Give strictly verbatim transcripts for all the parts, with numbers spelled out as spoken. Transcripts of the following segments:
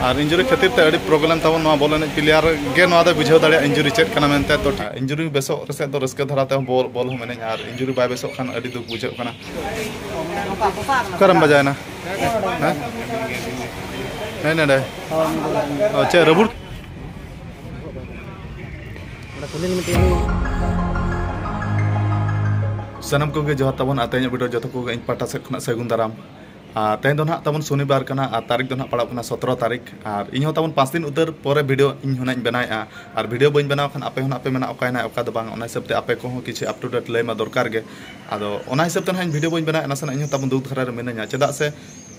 ᱟᱨ ᱤᱧᱡᱩᱨᱤ ᱠᱷᱟᱹᱛᱤᱨ ᱛᱮ ᱟᱹᱰᱤ ᱯᱨᱚᱵᱞᱮᱢ ᱛᱟᱵᱚᱱ ᱱᱚᱣᱟ ᱵᱚᱞ ᱮᱱᱮᱡ ᱯᱞᱮᱭᱟᱨ ᱜᱮ, ᱱᱚᱣᱟ ᱫᱚᱭ ᱵᱩᱡᱷᱟᱹᱣ ᱫᱟᱲᱮᱭᱟᱜᱼᱟ ᱤᱧᱡᱩᱨᱤ ᱪᱮᱫ ᱠᱟᱱᱟ ᱢᱮᱱᱛᱮ᱾ ᱛᱚ, ᱤᱧᱡᱩᱨᱤ ᱵᱮᱥᱚᱜ ᱨᱮᱥᱮᱫ ᱫᱚ ᱨᱟᱹᱥᱠᱟᱹ ᱫᱷᱟᱨᱟ ᱛᱮᱦᱚᱸ ᱵᱚᱞ, ᱵᱚᱞ ᱦᱚᱸ ᱢᱮᱱᱟᱧᱟ, ᱟᱨ ᱤᱧᱡᱩᱨᱤ ᱵᱟᱭ ᱵᱮᱥᱚᱜ ᱠᱷᱟᱱ ᱟᱹᱰᱤ ᱫᱩᱠ ᱵᱩᱡᱷᱟᱹᱜ ᱠᱟᱱᱟ᱾ ᱚᱠᱟᱨᱮᱢ ᱵᱟᱡᱟᱣᱮᱱᱟ? ᱦᱮᱸ? ᱱᱮ ᱱᱮᱰᱮ᱾ ᱚ, ᱪᱮᱫ ᱨᱟᱹᱵᱩᱲ? ᱥᱟᱱᱟᱢ ᱠᱚᱜᱮ ᱡᱚᱦᱟᱨ ᱛᱟᱵᱚᱱ, ᱟᱨ ᱛᱮᱦᱮᱧᱟᱜ ᱵᱷᱤᱰᱤᱭᱳ ᱡᱚᱛᱚ ᱠᱚᱜᱮ ᱤᱧ ᱯᱟᱦᱴᱟ ᱥᱮᱫ ᱠᱷᱚᱱᱟᱜ ᱥᱟᱹᱜᱩᱱ ᱫᱟᱨᱟᱢ᱾ ᱟᱨ ᱛᱮᱦᱮᱧ ᱫᱚ ᱱᱟᱦᱟᱜ ᱛᱟᱵᱚᱱ ᱥᱚᱱᱤᱵᱟᱨ ᱠᱟᱱᱟ, ᱟᱨ ᱛᱟᱹᱨᱤᱠᱷ ᱫᱚ ᱱᱟᱦᱟᱜ ᱯᱟᱲᱟᱜ ᱠᱟᱱᱟ ᱥᱚᱛᱨᱚ ᱛᱟᱹᱨᱤᱠᱷ᱾ ᱟᱨ ᱤᱧ ᱦᱚᱸ ᱛᱟᱵᱚᱱ ᱯᱟᱸᱪ ᱫᱤᱱ ᱩᱛᱟᱹᱨ ᱯᱚᱨᱮ ᱵᱷᱤᱰᱤᱭᱳ ᱤᱧ ᱦᱚᱸ ᱱᱟᱦᱟᱜ ᱤᱧ ᱵᱮᱱᱟᱣᱮᱫᱼᱟ᱾ ᱟᱨ ᱵᱷᱤᱰᱤᱭᱳ ᱵᱟᱹᱧ ᱵᱮᱱᱟᱣ ᱠᱷᱟᱱ ᱟᱯᱮ ᱦᱚᱸ ᱱᱟᱦᱟᱜ ᱯᱮ ᱢᱮᱱᱟ ᱚᱠᱟᱭᱮᱱᱟᱭ, ᱚᱠᱟ ᱫᱚ ᱵᱟᱝ᱾ ᱚᱱᱟ ᱦᱤᱥᱟᱹᱵ ᱛᱮ ᱟᱯᱮ ᱠᱚᱦᱚᱸ ᱠᱤᱪᱷᱩ up to date ᱞᱟᱹᱭ ᱢᱟ ᱫᱚᱨᱠᱟᱨ ᱜᱮ᱾ ᱟᱫᱚ ᱚᱱᱟ ᱦᱤᱥᱟᱹᱵ ᱛᱮ ᱱᱟᱦᱟᱜ ᱤᱧ ᱵᱷᱤᱰᱤᱭᱳ ᱵᱟᱹᱧ ᱵᱮᱱᱟᱣᱮᱫᱼᱟ, ᱱᱟᱥᱮᱱᱟᱜ ᱤᱧ ᱦᱚᱸ ᱛᱟᱵᱚᱱ ᱫᱩᱠ ᱫᱷᱟᱨᱟ ᱨᱮ ᱢᱤᱱᱟᱹᱧᱟ᱾ ᱪᱮᱫᱟᱜ ᱥᱮ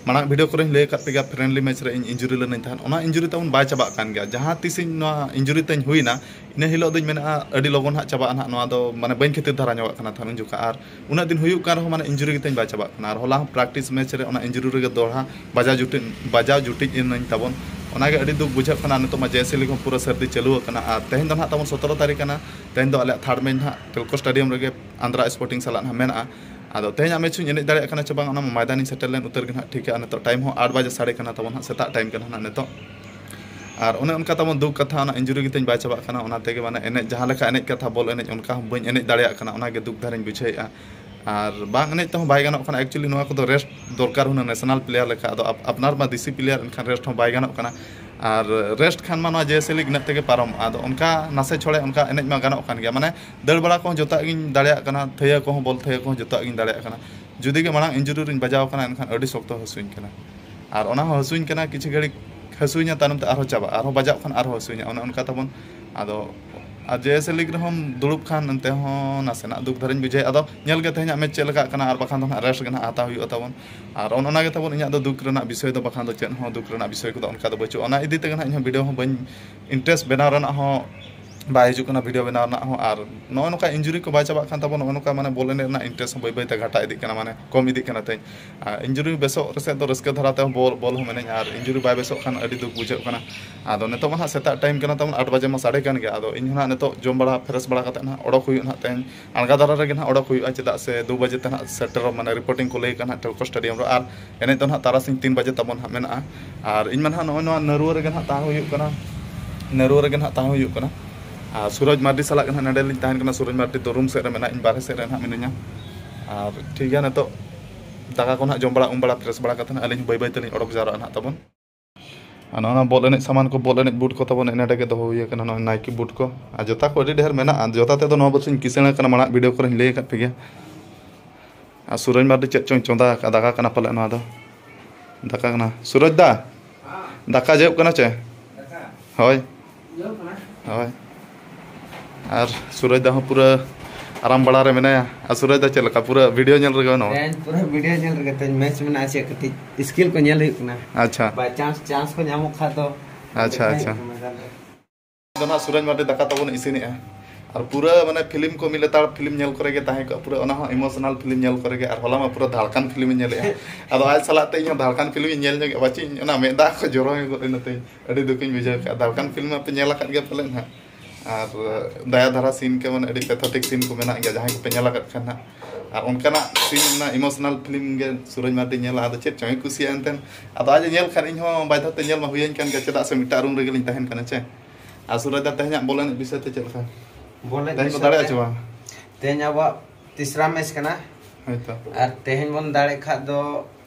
ᱢᱟᱲᱟᱝ ᱵᱷᱤᱰᱤᱭᱳ ᱠᱚᱨᱮᱧ ᱞᱟᱹᱭ ᱟᱠᱟᱫ ᱯᱮ ᱜᱮᱭᱟ, ᱯᱷᱨᱮᱱᱰᱞᱤ ᱢᱮᱪ ᱨᱮ ᱤᱧ ᱤᱧᱡᱩᱨᱤ ᱞᱮᱱᱟᱧ ᱛᱟᱦᱮᱸᱫ᱾ ᱚᱱᱟ ᱤᱧᱡᱩᱨᱤ ᱛᱟᱵᱚᱱ ᱵᱟᱭ ᱪᱟᱵᱟᱜ ᱠᱟᱱ ᱜᱮᱭᱟ᱾ ᱡᱟᱦᱟᱸ ᱛᱤᱥ ᱤᱧ ᱱᱚᱣᱟ ᱤᱧᱡᱩᱨᱤ ᱛᱤᱧ ᱦᱩᱭᱱᱟ, ᱤᱱᱟᱹ ᱦᱤᱞᱳᱜ ᱫᱚᱧ ᱢᱮᱱᱟ ᱟᱹᱰᱤ ᱞᱚᱜᱚᱱ ᱦᱟᱸᱜ ᱪᱟᱵᱟᱜᱼᱟ ᱱᱟᱦᱟᱜ ᱱᱚᱣᱟ ᱫᱚ, ᱢᱟᱱᱮ ᱵᱟᱹᱧ ᱠᱷᱟᱹᱛᱤᱨ ᱫᱷᱟᱨᱟ ᱧᱚᱜᱚᱜ ᱠᱟᱱᱟ ᱛᱟᱦᱮᱸᱫ ᱩᱱ ᱡᱚᱠᱷᱟ᱾ ᱟᱨ ᱩᱱᱟᱹᱜ ᱫᱤᱱ ᱦᱩᱭᱩᱜ ᱠᱟᱱ ᱨᱮᱦᱚᱸ ᱢᱟᱱᱮ ᱤᱧᱡᱩᱨᱤ ᱜᱮᱛᱤᱧ ᱵᱟᱭ ᱪᱟᱵᱟᱜ ᱠᱟᱱᱟ᱾ ᱟᱨ ᱦᱚᱞᱟ ᱦᱚᱸ ᱯᱨᱮᱠᱴᱤᱥ ᱢᱮᱪ ᱨᱮ ᱚᱱᱟ ᱤᱧᱡᱩᱨᱤ ᱨᱮᱜᱮ ᱫᱚᱦᱲᱟ ᱵᱟᱡᱟᱣ ᱡᱩᱴᱤᱡ, ᱵᱟᱡᱟᱣ ᱡᱩᱴᱤᱡ ᱮᱱᱟᱹᱧ ᱛᱟᱵᱚᱱ᱾ ᱚᱱᱟᱜᱮ ᱟᱹᱰᱤ ᱫᱩᱠ ᱵᱩᱡᱷᱟᱹᱜ ᱠᱟᱱᱟ᱾ ᱱᱤᱛᱚᱜ ᱢᱟ ᱡᱮ ᱮᱥ ᱮᱞ ᱞᱤᱜᱽ ᱦᱚᱸ ᱯᱩᱨᱟᱹ ᱥᱟᱹᱨᱫᱤ ᱪᱟᱹᱞᱩ ᱟᱠᱟᱱᱟ᱾ ᱟᱨ ᱛᱮᱦᱮᱧ ᱫᱚ ᱱᱟᱦᱟᱜ ᱛᱟᱵᱚᱱ ᱥᱚᱛᱨᱚ ᱛᱟᱹᱨᱤᱠᱷ ᱠᱟᱱᱟ᱾ ᱛᱮᱦᱮᱧ ᱫᱚ ᱟᱞᱮᱭᱟᱜ ᱛᱷᱟᱨᱰ ᱢᱮᱪ ᱱᱟᱦᱟᱜ ᱠᱮᱞᱠᱳ ᱥᱴᱮᱰᱤᱭᱟᱢ ᱨᱮᱜᱮ ᱟᱱᱫᱷᱨᱟ ᱥᱯᱳᱨᱴᱤᱝ ᱥᱟᱞᱟᱜ ᱱᱟᱦᱟᱜ ᱢᱮᱱᱟᱜᱼᱟ᱾ ᱟᱫᱚ ᱛᱮᱦᱮᱧᱟᱜ ᱢᱮᱪ ᱦᱚᱸᱧ ᱮᱱᱮᱡ ᱫᱟᱲᱮᱭᱟᱜ ᱠᱟᱱᱟ ᱪᱮ ᱵᱟᱝ, ᱚᱱᱟ ᱢᱟ ᱢᱚᱭᱫᱟᱱᱤᱧ ᱥᱮᱴᱮᱨ ᱞᱮᱱ ᱩᱛᱟᱹᱨ ᱜᱮ ᱱᱟᱦᱟᱜ ᱴᱷᱤᱠᱟ᱾ ᱱᱤᱛᱚᱜ ᱴᱟᱭᱤᱢ ᱦᱚᱸ ᱟᱴ ᱵᱟᱡᱮ ᱥᱟᱰᱮ ᱠᱟᱱᱟ ᱛᱟᱵᱚᱱ ᱱᱟᱦᱟᱜ, ᱥᱮᱛᱟᱜ ᱴᱟᱭᱤᱢ ᱠᱟᱱᱟ ᱱᱟᱦᱟᱜ ᱱᱤᱛᱚᱜ᱾ ᱟᱨ ᱚᱱᱮ ᱚᱱᱠᱟ ᱛᱟᱵᱚᱱ ᱫᱩᱠ ᱠᱟᱛᱷᱟ, ᱚᱱᱟ ᱤᱧᱡᱩᱨᱤ ᱜᱮᱛᱤᱧ ᱵᱟᱭ ᱪᱟᱵᱟᱜ ᱠᱟᱱᱟ᱾ ᱚᱱᱟ ᱛᱮᱜᱮ ᱢᱟᱱᱮ ᱮᱱᱮᱡ, ᱡᱟᱦᱟᱸ ᱞᱮᱠᱟ ᱮᱱᱮᱡ ᱠᱟᱛᱷᱟ, ᱵᱚᱞ ᱮᱱᱮᱡ, ᱚᱱᱠᱟ ᱦᱚᱸ ᱵᱟᱹᱧ ᱮᱱᱮᱡ ᱫᱟᱲᱮᱭᱟᱜ ᱠᱟᱱᱟ᱾ ᱚᱱᱟᱜᱮ ᱫᱩᱠ ᱫᱷᱟᱨᱟᱧ ᱵᱩᱡᱷᱟᱹᱣᱮᱫᱼᱟ᱾ ᱟᱨ ᱵᱟᱝ ᱮᱱᱮᱡ ᱛᱮᱦᱚᱸ ᱵᱟᱭ ᱜᱟᱱᱚᱜ ᱠᱟᱱᱟ᱾ ᱮᱠᱪᱩᱭᱮᱞᱤ ᱱᱚᱣᱟ ᱠᱚᱫᱚ ᱨᱮᱥᱴ ᱫᱚᱨᱠᱟᱨ ᱦᱩᱱᱟᱹᱝ ᱱᱮᱥᱱᱟᱞ ᱯᱞᱮᱭᱟᱨ ᱞᱮᱠᱟ᱾ ᱟᱫᱚ ᱟᱯ-, ᱟᱯᱱᱟᱨ ᱢᱟ ᱫᱮᱥᱤ ᱯᱞᱮᱭᱟᱨ, ᱮᱱᱠᱷᱟᱱ ᱨᱮᱥᱴ ᱦᱚᱸ ᱵᱟᱭ ᱜᱟᱱᱚᱜ ᱠᱟᱱᱟ᱾ ᱟᱨ ᱨᱮᱥᱴ ᱠᱷᱟᱱ ᱢᱟ ᱱᱚᱣᱟ ᱡᱮ ᱮᱥ ᱮᱞ ᱞᱤᱜᱽ ᱤᱱᱟᱹᱜ ᱛᱮᱜᱮ ᱯᱟᱨᱚᱢᱚᱜᱼᱟ᱾ ᱟᱫᱚ ᱚᱱᱠᱟ ᱱᱟᱥᱮ ᱪᱷᱚᱲᱮ ᱚᱱᱠᱟ ᱮᱱᱮᱡ ᱢᱟ ᱜᱟᱱᱚᱜ ᱠᱟᱱ ᱜᱮᱭᱟ, ᱢᱟᱱᱮ ᱫᱟᱹᱲ ᱵᱟᱲᱟ ᱠᱚᱦᱚᱸ ᱡᱚᱛᱚᱣᱟᱜ ᱜᱤᱧ ᱫᱟᱲᱮᱭᱟᱜ ᱠᱟᱱᱟ, ᱛᱷᱟᱹᱭᱟᱹ ᱠᱚᱦᱚᱸ, ᱵᱚᱞ ᱛᱷᱟᱹᱭᱟᱹ ᱠᱚᱦᱚᱸ ᱡᱚᱛᱚᱣᱟᱜ ᱜᱤᱧ ᱫᱟᱲᱮᱭᱟᱜ ᱠᱟᱱᱟ᱾ ᱡᱩᱫᱤ ᱜᱮ ᱢᱟᱲᱟᱝ ᱤᱧᱡᱩᱨᱤ ᱨᱤᱧ ᱵᱟᱡᱟᱣ ᱠᱟᱱᱟ, ᱮᱱᱠᱷᱟᱱ ᱟᱹᱰᱤ ᱥᱚᱠᱛᱚ ᱦᱟᱹᱥᱩᱧ ᱠᱟᱱᱟ᱾ ᱟᱨ ᱚᱱᱟ ᱦᱚᱸ ᱦᱟᱹᱥᱩᱧ ᱠᱟᱱᱟ, ᱠᱤᱪᱷᱩ ᱜᱷᱟᱹᱲᱤᱡ ᱦᱟᱹᱥᱩᱧᱟ, ᱛᱟᱭᱱᱚᱢ ᱛᱮ ᱟᱨᱦᱚᱸ ᱪᱟᱵᱟᱜᱼᱟ, ᱟᱨᱦᱚᱸ ᱵᱟᱡᱟᱣ ᱠᱷᱟᱱ ᱟᱨᱦᱚᱸ ᱦᱟᱹᱥᱩᱧᱟ, ᱚᱱᱮ ᱚᱱᱠᱟ ᱛᱟᱵᱚᱱ᱾ ᱟᱫᱚ ᱟᱨ ᱡᱮ ᱮᱥ ᱮᱞ ᱞᱤᱜᱽ ᱨᱮᱦᱚᱸᱢ ᱫᱩᱲᱩᱵ ᱠᱷᱟᱱ ᱮᱱᱛᱮ ᱦᱚᱸ ᱱᱟᱥᱮᱱᱟᱜ ᱫᱩᱠ ᱫᱷᱟᱨᱟᱧ ᱵᱩᱡᱷᱟᱹᱣᱟ᱾ ᱟᱫᱚ ᱧᱮᱞ ᱜᱮ ᱛᱮᱦᱮᱧᱟᱜ ᱢᱮᱪ ᱪᱮᱫ ᱞᱮᱠᱟᱜ ᱠᱟᱱᱟ, ᱟᱨ ᱵᱟᱠᱷᱟᱱ ᱫᱚ ᱱᱟᱦᱟᱜ ᱨᱮᱥᱴ ᱜᱮ ᱱᱟᱦᱟᱜ ᱦᱟᱛᱟᱣ ᱦᱩᱭᱩᱜᱼᱟ ᱛᱟᱵᱚᱱ᱾ ᱟᱨ ᱚᱱ-, ᱚᱱᱟ ᱜᱮ ᱛᱟᱵᱚᱱ ᱤᱧᱟᱹᱜ ᱫᱚ ᱫᱩᱠ ᱨᱮᱱᱟᱜ ᱵᱤᱥᱚᱭ ᱫᱚ, ᱵᱟᱠᱷᱟᱱ ᱫᱚ ᱪᱮᱫ ᱦᱚᱸ ᱫᱩᱠ ᱨᱮᱱᱟᱜ ᱵᱤᱥᱚᱭ ᱠᱚᱫᱚ ᱚᱱᱠᱟ ᱫᱚ ᱵᱟᱹᱪᱩᱜᱼᱟ᱾ ᱚᱱᱟ ᱤᱫᱤ ᱛᱮᱜᱮ ᱱᱟᱦᱟᱜ ᱤᱧᱦᱚᱸ ᱵᱷᱤᱰᱤᱭᱳ ᱦᱚᱸ ᱵᱟᱹᱧ, ᱤᱱᱴᱟᱨᱮᱥᱴ ᱵᱮᱱᱟᱣ ᱨᱮᱱᱟᱜ ᱦᱚᱸ ᱵᱟᱭ ᱦᱤᱡᱩᱜ ᱠᱟᱱᱟ ᱵᱷᱤᱰᱤᱭᱳ ᱵᱮᱱᱟᱣ ᱨᱮᱱᱟᱜ ᱦᱚᱸ᱾ ᱟᱨ ᱱᱚᱜᱼᱚ ᱱᱚᱝᱠᱟ ᱤᱱᱡᱩᱨᱤ ᱠᱚ ᱵᱟᱭ ᱪᱟᱵᱟᱜ ᱠᱷᱟᱱ ᱛᱟᱵᱚᱱ, ᱱᱚᱜᱼᱚ ᱱᱚᱝᱠᱟ ᱢᱟᱱᱮ ᱵᱚᱞ ᱮᱱᱮᱡ ᱨᱮᱱᱟᱜ ᱤᱱᱴᱟᱨᱮᱥᱴ ᱦᱚᱸ ᱵᱟᱹᱭ ᱵᱟᱹᱭ ᱛᱮ ᱜᱷᱟᱴᱟ ᱤᱫᱤᱜ ᱠᱟᱱᱟ ᱢᱟᱱᱮ, ᱠᱚᱢ ᱤᱫᱤᱜ ᱠᱟᱱᱟ ᱛᱮᱧ᱾ ᱟᱨ ᱤᱱᱡᱩᱨᱤ ᱵᱮᱥᱚᱜ ᱥᱮᱫ ᱫᱚ ᱨᱟᱹᱥᱠᱟᱹ ᱫᱷᱟᱨᱟ ᱛᱮᱦᱚᱸ ᱵᱚᱞ, ᱵᱚᱞ ᱦᱚᱸ ᱢᱮᱱᱟᱹᱧ, ᱟᱨ ᱤᱱᱡᱩᱨᱤ ᱵᱟᱭ ᱵᱮᱥᱚᱜ ᱠᱷᱟᱱ ᱟᱹᱰᱤ ᱫᱩᱠ ᱵᱩᱡᱷᱟᱹᱜ ᱠᱟᱱᱟ᱾ ᱟᱫᱚ ᱱᱤᱛᱚᱜ ᱢᱟ ᱦᱟᱸᱜ ᱥᱮᱛᱟᱜ ᱴᱟᱭᱤᱢ ᱠᱟᱱᱟ ᱛᱟᱵᱚᱱ, ᱟᱴ ᱵᱟᱡᱮ ᱢᱟ ᱥᱟᱰᱮ ᱠᱟᱱ ᱜᱮᱭᱟ᱾ ᱟᱫᱚ ᱤᱧ ᱦᱚᱸ ᱱᱟᱦᱟᱜ ᱱᱤᱛᱚᱜ ᱡᱚᱢ ᱵᱟᱲᱟ ᱯᱷᱨᱮᱥ ᱵᱟᱲᱟ ᱠᱟᱛᱮ ᱱᱟᱦᱟᱜ ᱚᱰᱚᱠ ᱦᱩᱭᱩᱜᱼᱟ ᱱᱟᱦᱟᱜ ᱛᱮᱦᱮᱧ, ᱟᱬᱜᱟ ᱫᱷᱟᱨᱟ ᱨᱮᱜᱮ ᱱᱟᱦᱟᱜ ᱚᱰᱚᱠ ᱦᱩᱭᱩᱜᱼᱟ, ᱪᱮᱫᱟᱜ ᱥᱮ ᱫᱩ ᱵᱟᱡᱮ ᱛᱮ ᱱᱟᱦᱟᱜ ᱥᱮᱴᱮᱨᱚᱜ ᱢᱟᱱᱮ ᱨᱤᱯᱳᱨᱴᱤᱝ ᱠᱚ ᱞᱟᱹᱭ ᱠᱟᱱᱟ ᱱᱟᱦᱟᱜ ᱴᱮᱞᱠᱳ ᱥᱴᱮᱰᱤᱭᱟᱢ ᱨᱮ᱾ ᱟᱨ ᱮᱱᱮᱡ ᱫᱚ ᱱᱟᱦᱟᱜ ᱛᱟᱨᱟᱥᱤᱧ ᱛᱤᱱ ᱵᱟᱡᱮ ᱛᱟᱵᱚᱱ ᱱᱟᱦᱟᱜ ᱢᱮᱱᱟᱜᱼᱟ᱾ ᱟᱨ ᱤᱧ ᱢᱟ ᱱᱟᱦᱟᱜ ᱱᱚᱜᱼᱚᱭ ᱱᱚᱣᱟ ᱱᱟᱹᱨᱩᱣᱟᱹ ᱨᱮᱜᱮ ᱱᱟᱦᱟᱜ ᱛᱟᱦᱮᱸ ᱦᱩᱭᱩᱜ ᱠᱟᱱᱟ, ᱱᱟᱹᱨᱩᱣᱟᱹ ᱨᱮᱜᱮ ᱱᱟᱦᱟᱜ ᱛᱟᱦᱮᱸ ᱦᱩᱭᱩᱜ ᱠᱟᱱᱟ᱾ ᱟᱨ ᱥᱩᱨᱚᱡᱽ ᱢᱟᱨᱰᱤ ᱥᱟᱞᱟᱜ ᱜᱮ ᱱᱟᱦᱟᱜ ᱱᱚᱸᱰᱮ ᱞᱤᱧ ᱛᱟᱦᱮᱱ ᱠᱟᱱᱟ᱾ ᱥᱩᱨᱚᱡᱽ ᱢᱟᱨᱰᱤ ᱫᱚ ᱨᱩᱢ ᱥᱮᱫ ᱨᱮ ᱢᱮᱱᱟᱜᱼᱟ, ᱤᱧ ᱵᱟᱨᱦᱮ ᱥᱮᱫ ᱨᱮ ᱱᱟᱦᱟᱜ ᱢᱤᱱᱟᱹᱧᱟ᱾ ᱟᱨ ᱴᱷᱤᱠ ᱜᱮᱭᱟ, ᱱᱤᱛᱚᱜ ᱫᱟᱠᱟ ᱠᱚ ᱱᱟᱦᱟᱜ ᱡᱚᱢ ᱵᱟᱲᱟ, ᱩᱢ ᱵᱟᱲᱟ, ᱯᱷᱨᱮᱥ ᱵᱟᱲᱟ ᱠᱟᱛᱮ ᱱᱟᱦᱟᱜ ᱟᱹᱞᱤᱧ ᱦᱚᱸ ᱵᱟᱹᱭ ᱵᱟᱹᱭ ᱛᱮᱞᱤᱧ ᱚᱰᱚᱠ ᱡᱟᱣᱨᱟᱜᱼᱟ ᱱᱟᱦᱟᱜ ᱛᱟᱵᱚᱱ᱾ ᱟᱨ ᱱᱚᱜᱼᱚ ᱱᱚᱣᱟ ᱵᱚᱞ ᱮᱱᱮᱡ ᱥᱟᱢᱟᱱ ᱠᱚ, ᱵᱚᱞ ᱮᱱᱮᱡ ᱵᱩᱴ ᱠᱚ ᱛᱟᱵᱚᱱ ᱮᱱᱮ ᱮᱸᱰᱮ ᱜᱮ ᱫᱚᱦᱚ ᱦᱩᱭ ᱟᱠᱟᱱᱟ, ᱱᱚᱜᱼᱚᱭ ᱱᱟᱭᱠᱤ ᱵᱩᱴ ᱠᱚ᱾ ᱟᱨ ᱡᱚᱛᱟ ᱠᱚ ᱟᱹᱰᱤ ᱰᱷᱮᱨ ᱢᱮᱱᱟᱜᱼᱟ, ᱡᱚᱛᱟ ᱛᱮᱫᱚ ᱱᱚᱣᱟ ᱵᱚᱪᱷᱚᱨᱤᱧ ᱠᱤᱥᱟᱹᱬ ᱟᱠᱟᱱᱟ, ᱢᱟᱲᱟᱝ ᱵᱷᱤᱰᱤᱭᱳ ᱠᱚᱨᱮᱧ ᱞᱟᱹᱭ ᱟᱠᱟᱫ ᱯᱮᱜᱮᱭᱟ᱾ ᱟᱨ ᱥᱩᱨᱚᱡᱽ ᱢᱟᱨᱰᱤ ᱪᱮᱫ ᱪᱚᱝ ᱪᱚᱸᱫᱟ ᱟᱠᱟᱫ, ᱫᱟᱠᱟ ᱠᱟᱱᱟ ᱯᱟᱞᱮ ᱱᱚᱣᱟ ᱫᱚ, ᱫᱟᱠᱟ ᱠᱟᱱᱟ᱾ ᱥᱩᱨᱚᱡᱽ ᱫᱟ, ᱫᱟᱠᱟ ᱡᱚᱜ ᱠᱟᱱᱟ ᱪᱮ? ᱦᱳᱭ᱾ ᱦᱳᱭ᱾ ᱟᱨ ᱥᱩᱨᱚᱡᱽ ᱫᱟ ᱦᱚᱸ ᱯᱩᱨᱟᱹ ᱟᱨᱟᱢ ᱵᱟᱲᱟ ᱨᱮ ᱢᱮᱱᱟᱭᱟ᱾ ᱟᱨ ᱥᱩᱨᱚᱡᱽ ᱫᱟ ᱪᱮᱫ ᱞᱮᱠᱟ? ᱯᱩᱨᱟᱹ ᱵᱷᱤᱰᱤᱭᱳ ᱧᱮᱞ ᱨᱮᱜᱮ ᱢᱮᱱᱟᱢᱟ? ᱦᱮᱸ, ᱯᱩᱨᱟᱹ ᱵᱷᱤᱰᱤᱭᱳ ᱧᱮᱞ ᱨᱮᱜᱮ ᱛᱮᱧ ᱢᱮᱪ ᱢᱮᱱᱟᱜᱼᱟ, ᱪᱮᱫ ᱠᱟᱹᱴᱤᱡ ᱥᱠᱤᱞ ᱠᱚ ᱧᱮᱞ ᱦᱩᱭᱩᱜ ᱠᱟᱱᱟ᱾ ᱟᱪᱪᱷᱟ᱾ ᱵᱟᱭ ᱪᱟᱱᱥ, ᱪᱟᱱᱥ ᱠᱚ ᱧᱟᱢᱚᱜ ᱠᱷᱟᱱ ᱫᱚ ᱟᱪᱪᱷᱟ, ᱫᱮᱠᱷᱟᱣ ᱟᱪᱪᱷᱟ᱾ ᱦᱩᱭᱩᱜ ᱠᱟᱱᱟ ᱢᱚᱭᱫᱟᱱ ᱨᱮ᱾ ᱫᱚ ᱱᱟᱜ ᱥᱩᱨᱚᱡᱽ ᱢᱟᱨᱰᱤ ᱫᱟᱠᱟ ᱛᱟᱵᱚᱱ ᱤᱥᱤᱱᱮᱜᱼᱟ᱾ ᱟᱨ ᱯᱩᱨᱟᱹ ᱢᱟᱱᱮ ᱯᱷᱤᱞᱢ ᱠᱚ ᱢᱤᱫ ᱞᱮᱛᱟᱲ ᱯᱷᱤᱞᱢ ᱧᱮᱞ ᱠᱚᱨᱮ ᱜᱮ ᱛᱟᱦᱮᱸ ᱠᱚᱜᱼᱟ, ᱯᱩᱨᱟᱹ ᱚᱱᱟ ᱦᱚᱸ ᱤᱢᱳᱥᱚᱱᱟᱞ ᱯᱷᱤᱞᱢ ᱧᱮᱞ ᱠᱚᱨᱮ ᱜᱮ᱾ ᱟᱨ ᱦᱚᱞᱟ ᱢᱟ ᱯᱩᱨᱟᱹ ᱫᱷᱟᱲᱠᱟᱱ ᱯᱷᱤᱞᱢ ᱤᱧ ᱧᱮᱞᱮᱜᱼᱟ᱾ ᱟᱫᱚ ᱟᱡ ᱥᱟᱞᱟᱜ ᱛᱮ ᱤᱧ ᱦᱚᱸ ᱫᱷᱟᱲᱠᱟᱱ ᱯᱷᱤᱞᱢ ᱤᱧ ᱧᱮᱞ ᱧᱚᱜ ᱮᱫᱟ, ᱯᱟᱪᱮ ᱤᱧ ᱚᱱᱟ ᱢᱮᱫ ᱫᱟᱜ ᱠᱚ ᱡᱚᱨᱚ ᱧᱚᱜᱚᱜ ᱤᱱᱟᱹᱛᱮ᱾ ᱟᱹᱰᱤ ᱫᱩᱠᱤᱧ ᱵᱩᱡᱷᱟᱹᱣ ᱠᱮᱜᱼᱟ᱾ ᱫᱷᱟᱲᱠᱟᱱ ᱯᱷᱤᱞᱢ ᱢᱟᱯᱮ ᱧᱮᱞ ᱟᱠᱟᱫ ᱜᱮᱭᱟ ᱯᱟᱞᱮᱱ ᱦᱟᱸᱜ᱾ ᱟᱨ ᱫᱟᱭᱟ ᱫᱷᱟᱨᱟ ᱥᱤᱱ ᱠᱚ, ᱢᱟᱱᱮ ᱟᱹᱰᱤ ᱯᱮᱛᱷᱮᱴᱤᱠ ᱥᱤᱱ ᱠᱚ ᱢᱮᱱᱟᱜ ᱜᱮᱭᱟ, ᱡᱟᱦᱟᱸᱭ ᱠᱚᱯᱮ ᱧᱮᱞ ᱟᱠᱟᱫ ᱠᱷᱟᱱ ᱦᱟᱸᱜ᱾ ᱟᱨ ᱚᱱᱠᱟᱱᱟᱜ ᱥᱤᱱ, ᱚᱱᱟ ᱤᱢᱳᱥᱚᱱᱟᱞ ᱯᱷᱤᱞᱢ ᱜᱮ ᱥᱩᱨᱚᱡᱽ ᱢᱟᱨᱰᱤ ᱧᱮᱞᱟ, ᱟᱫᱚ ᱪᱮᱫ ᱪᱚᱝ ᱠᱩᱥᱤᱭᱟᱜᱼᱟ ᱮᱱᱛᱮ᱾ ᱟᱫᱚ ᱟᱡ ᱮ ᱧᱮᱞ ᱠᱷᱟᱱ ᱤᱧ ᱦᱚᱸ ᱵᱟᱫᱷᱭᱚ ᱛᱮ ᱧᱮᱞ ᱢᱟ ᱦᱩᱭᱟᱹᱧ ᱠᱟᱱ ᱜᱮᱭᱟ, ᱪᱮᱫᱟᱜ ᱥᱮ ᱢᱤᱫᱴᱟᱝ ᱨᱩᱢ ᱨᱮᱜᱮ ᱞᱤᱧ ᱛᱟᱦᱮᱱ ᱠᱟᱱᱟ ᱪᱮ᱾ ᱟᱨ ᱥᱩᱨᱚᱡᱽ ᱫᱟ, ᱛᱮᱦᱮᱧᱟᱜ ᱵᱚᱞ ᱮᱱᱮᱡ ᱵᱤᱥᱚᱭ ᱛᱮ ᱪᱮᱫ ᱞᱮᱠᱟ? ᱵᱚᱞ ᱮᱱᱮᱡ ᱛᱮᱦᱮᱧ ᱠᱚ ᱵᱤᱥᱚᱭ ᱫᱟᱲᱮᱭᱟᱜᱼᱟ ᱛᱮ ᱪᱮ ᱵᱟᱝ? ᱛᱮᱦᱮᱧ ᱟᱵᱚᱣᱟᱜ ᱛᱤᱥᱨᱟ ᱢᱮᱪ ᱠᱟᱱᱟ᱾ ᱦᱳᱭᱛᱚ᱾ ᱟᱨ ᱛᱮᱦᱮᱧ ᱵᱚᱱ ᱫᱟᱲᱮᱜ ᱠᱷᱟᱡ ᱫᱚ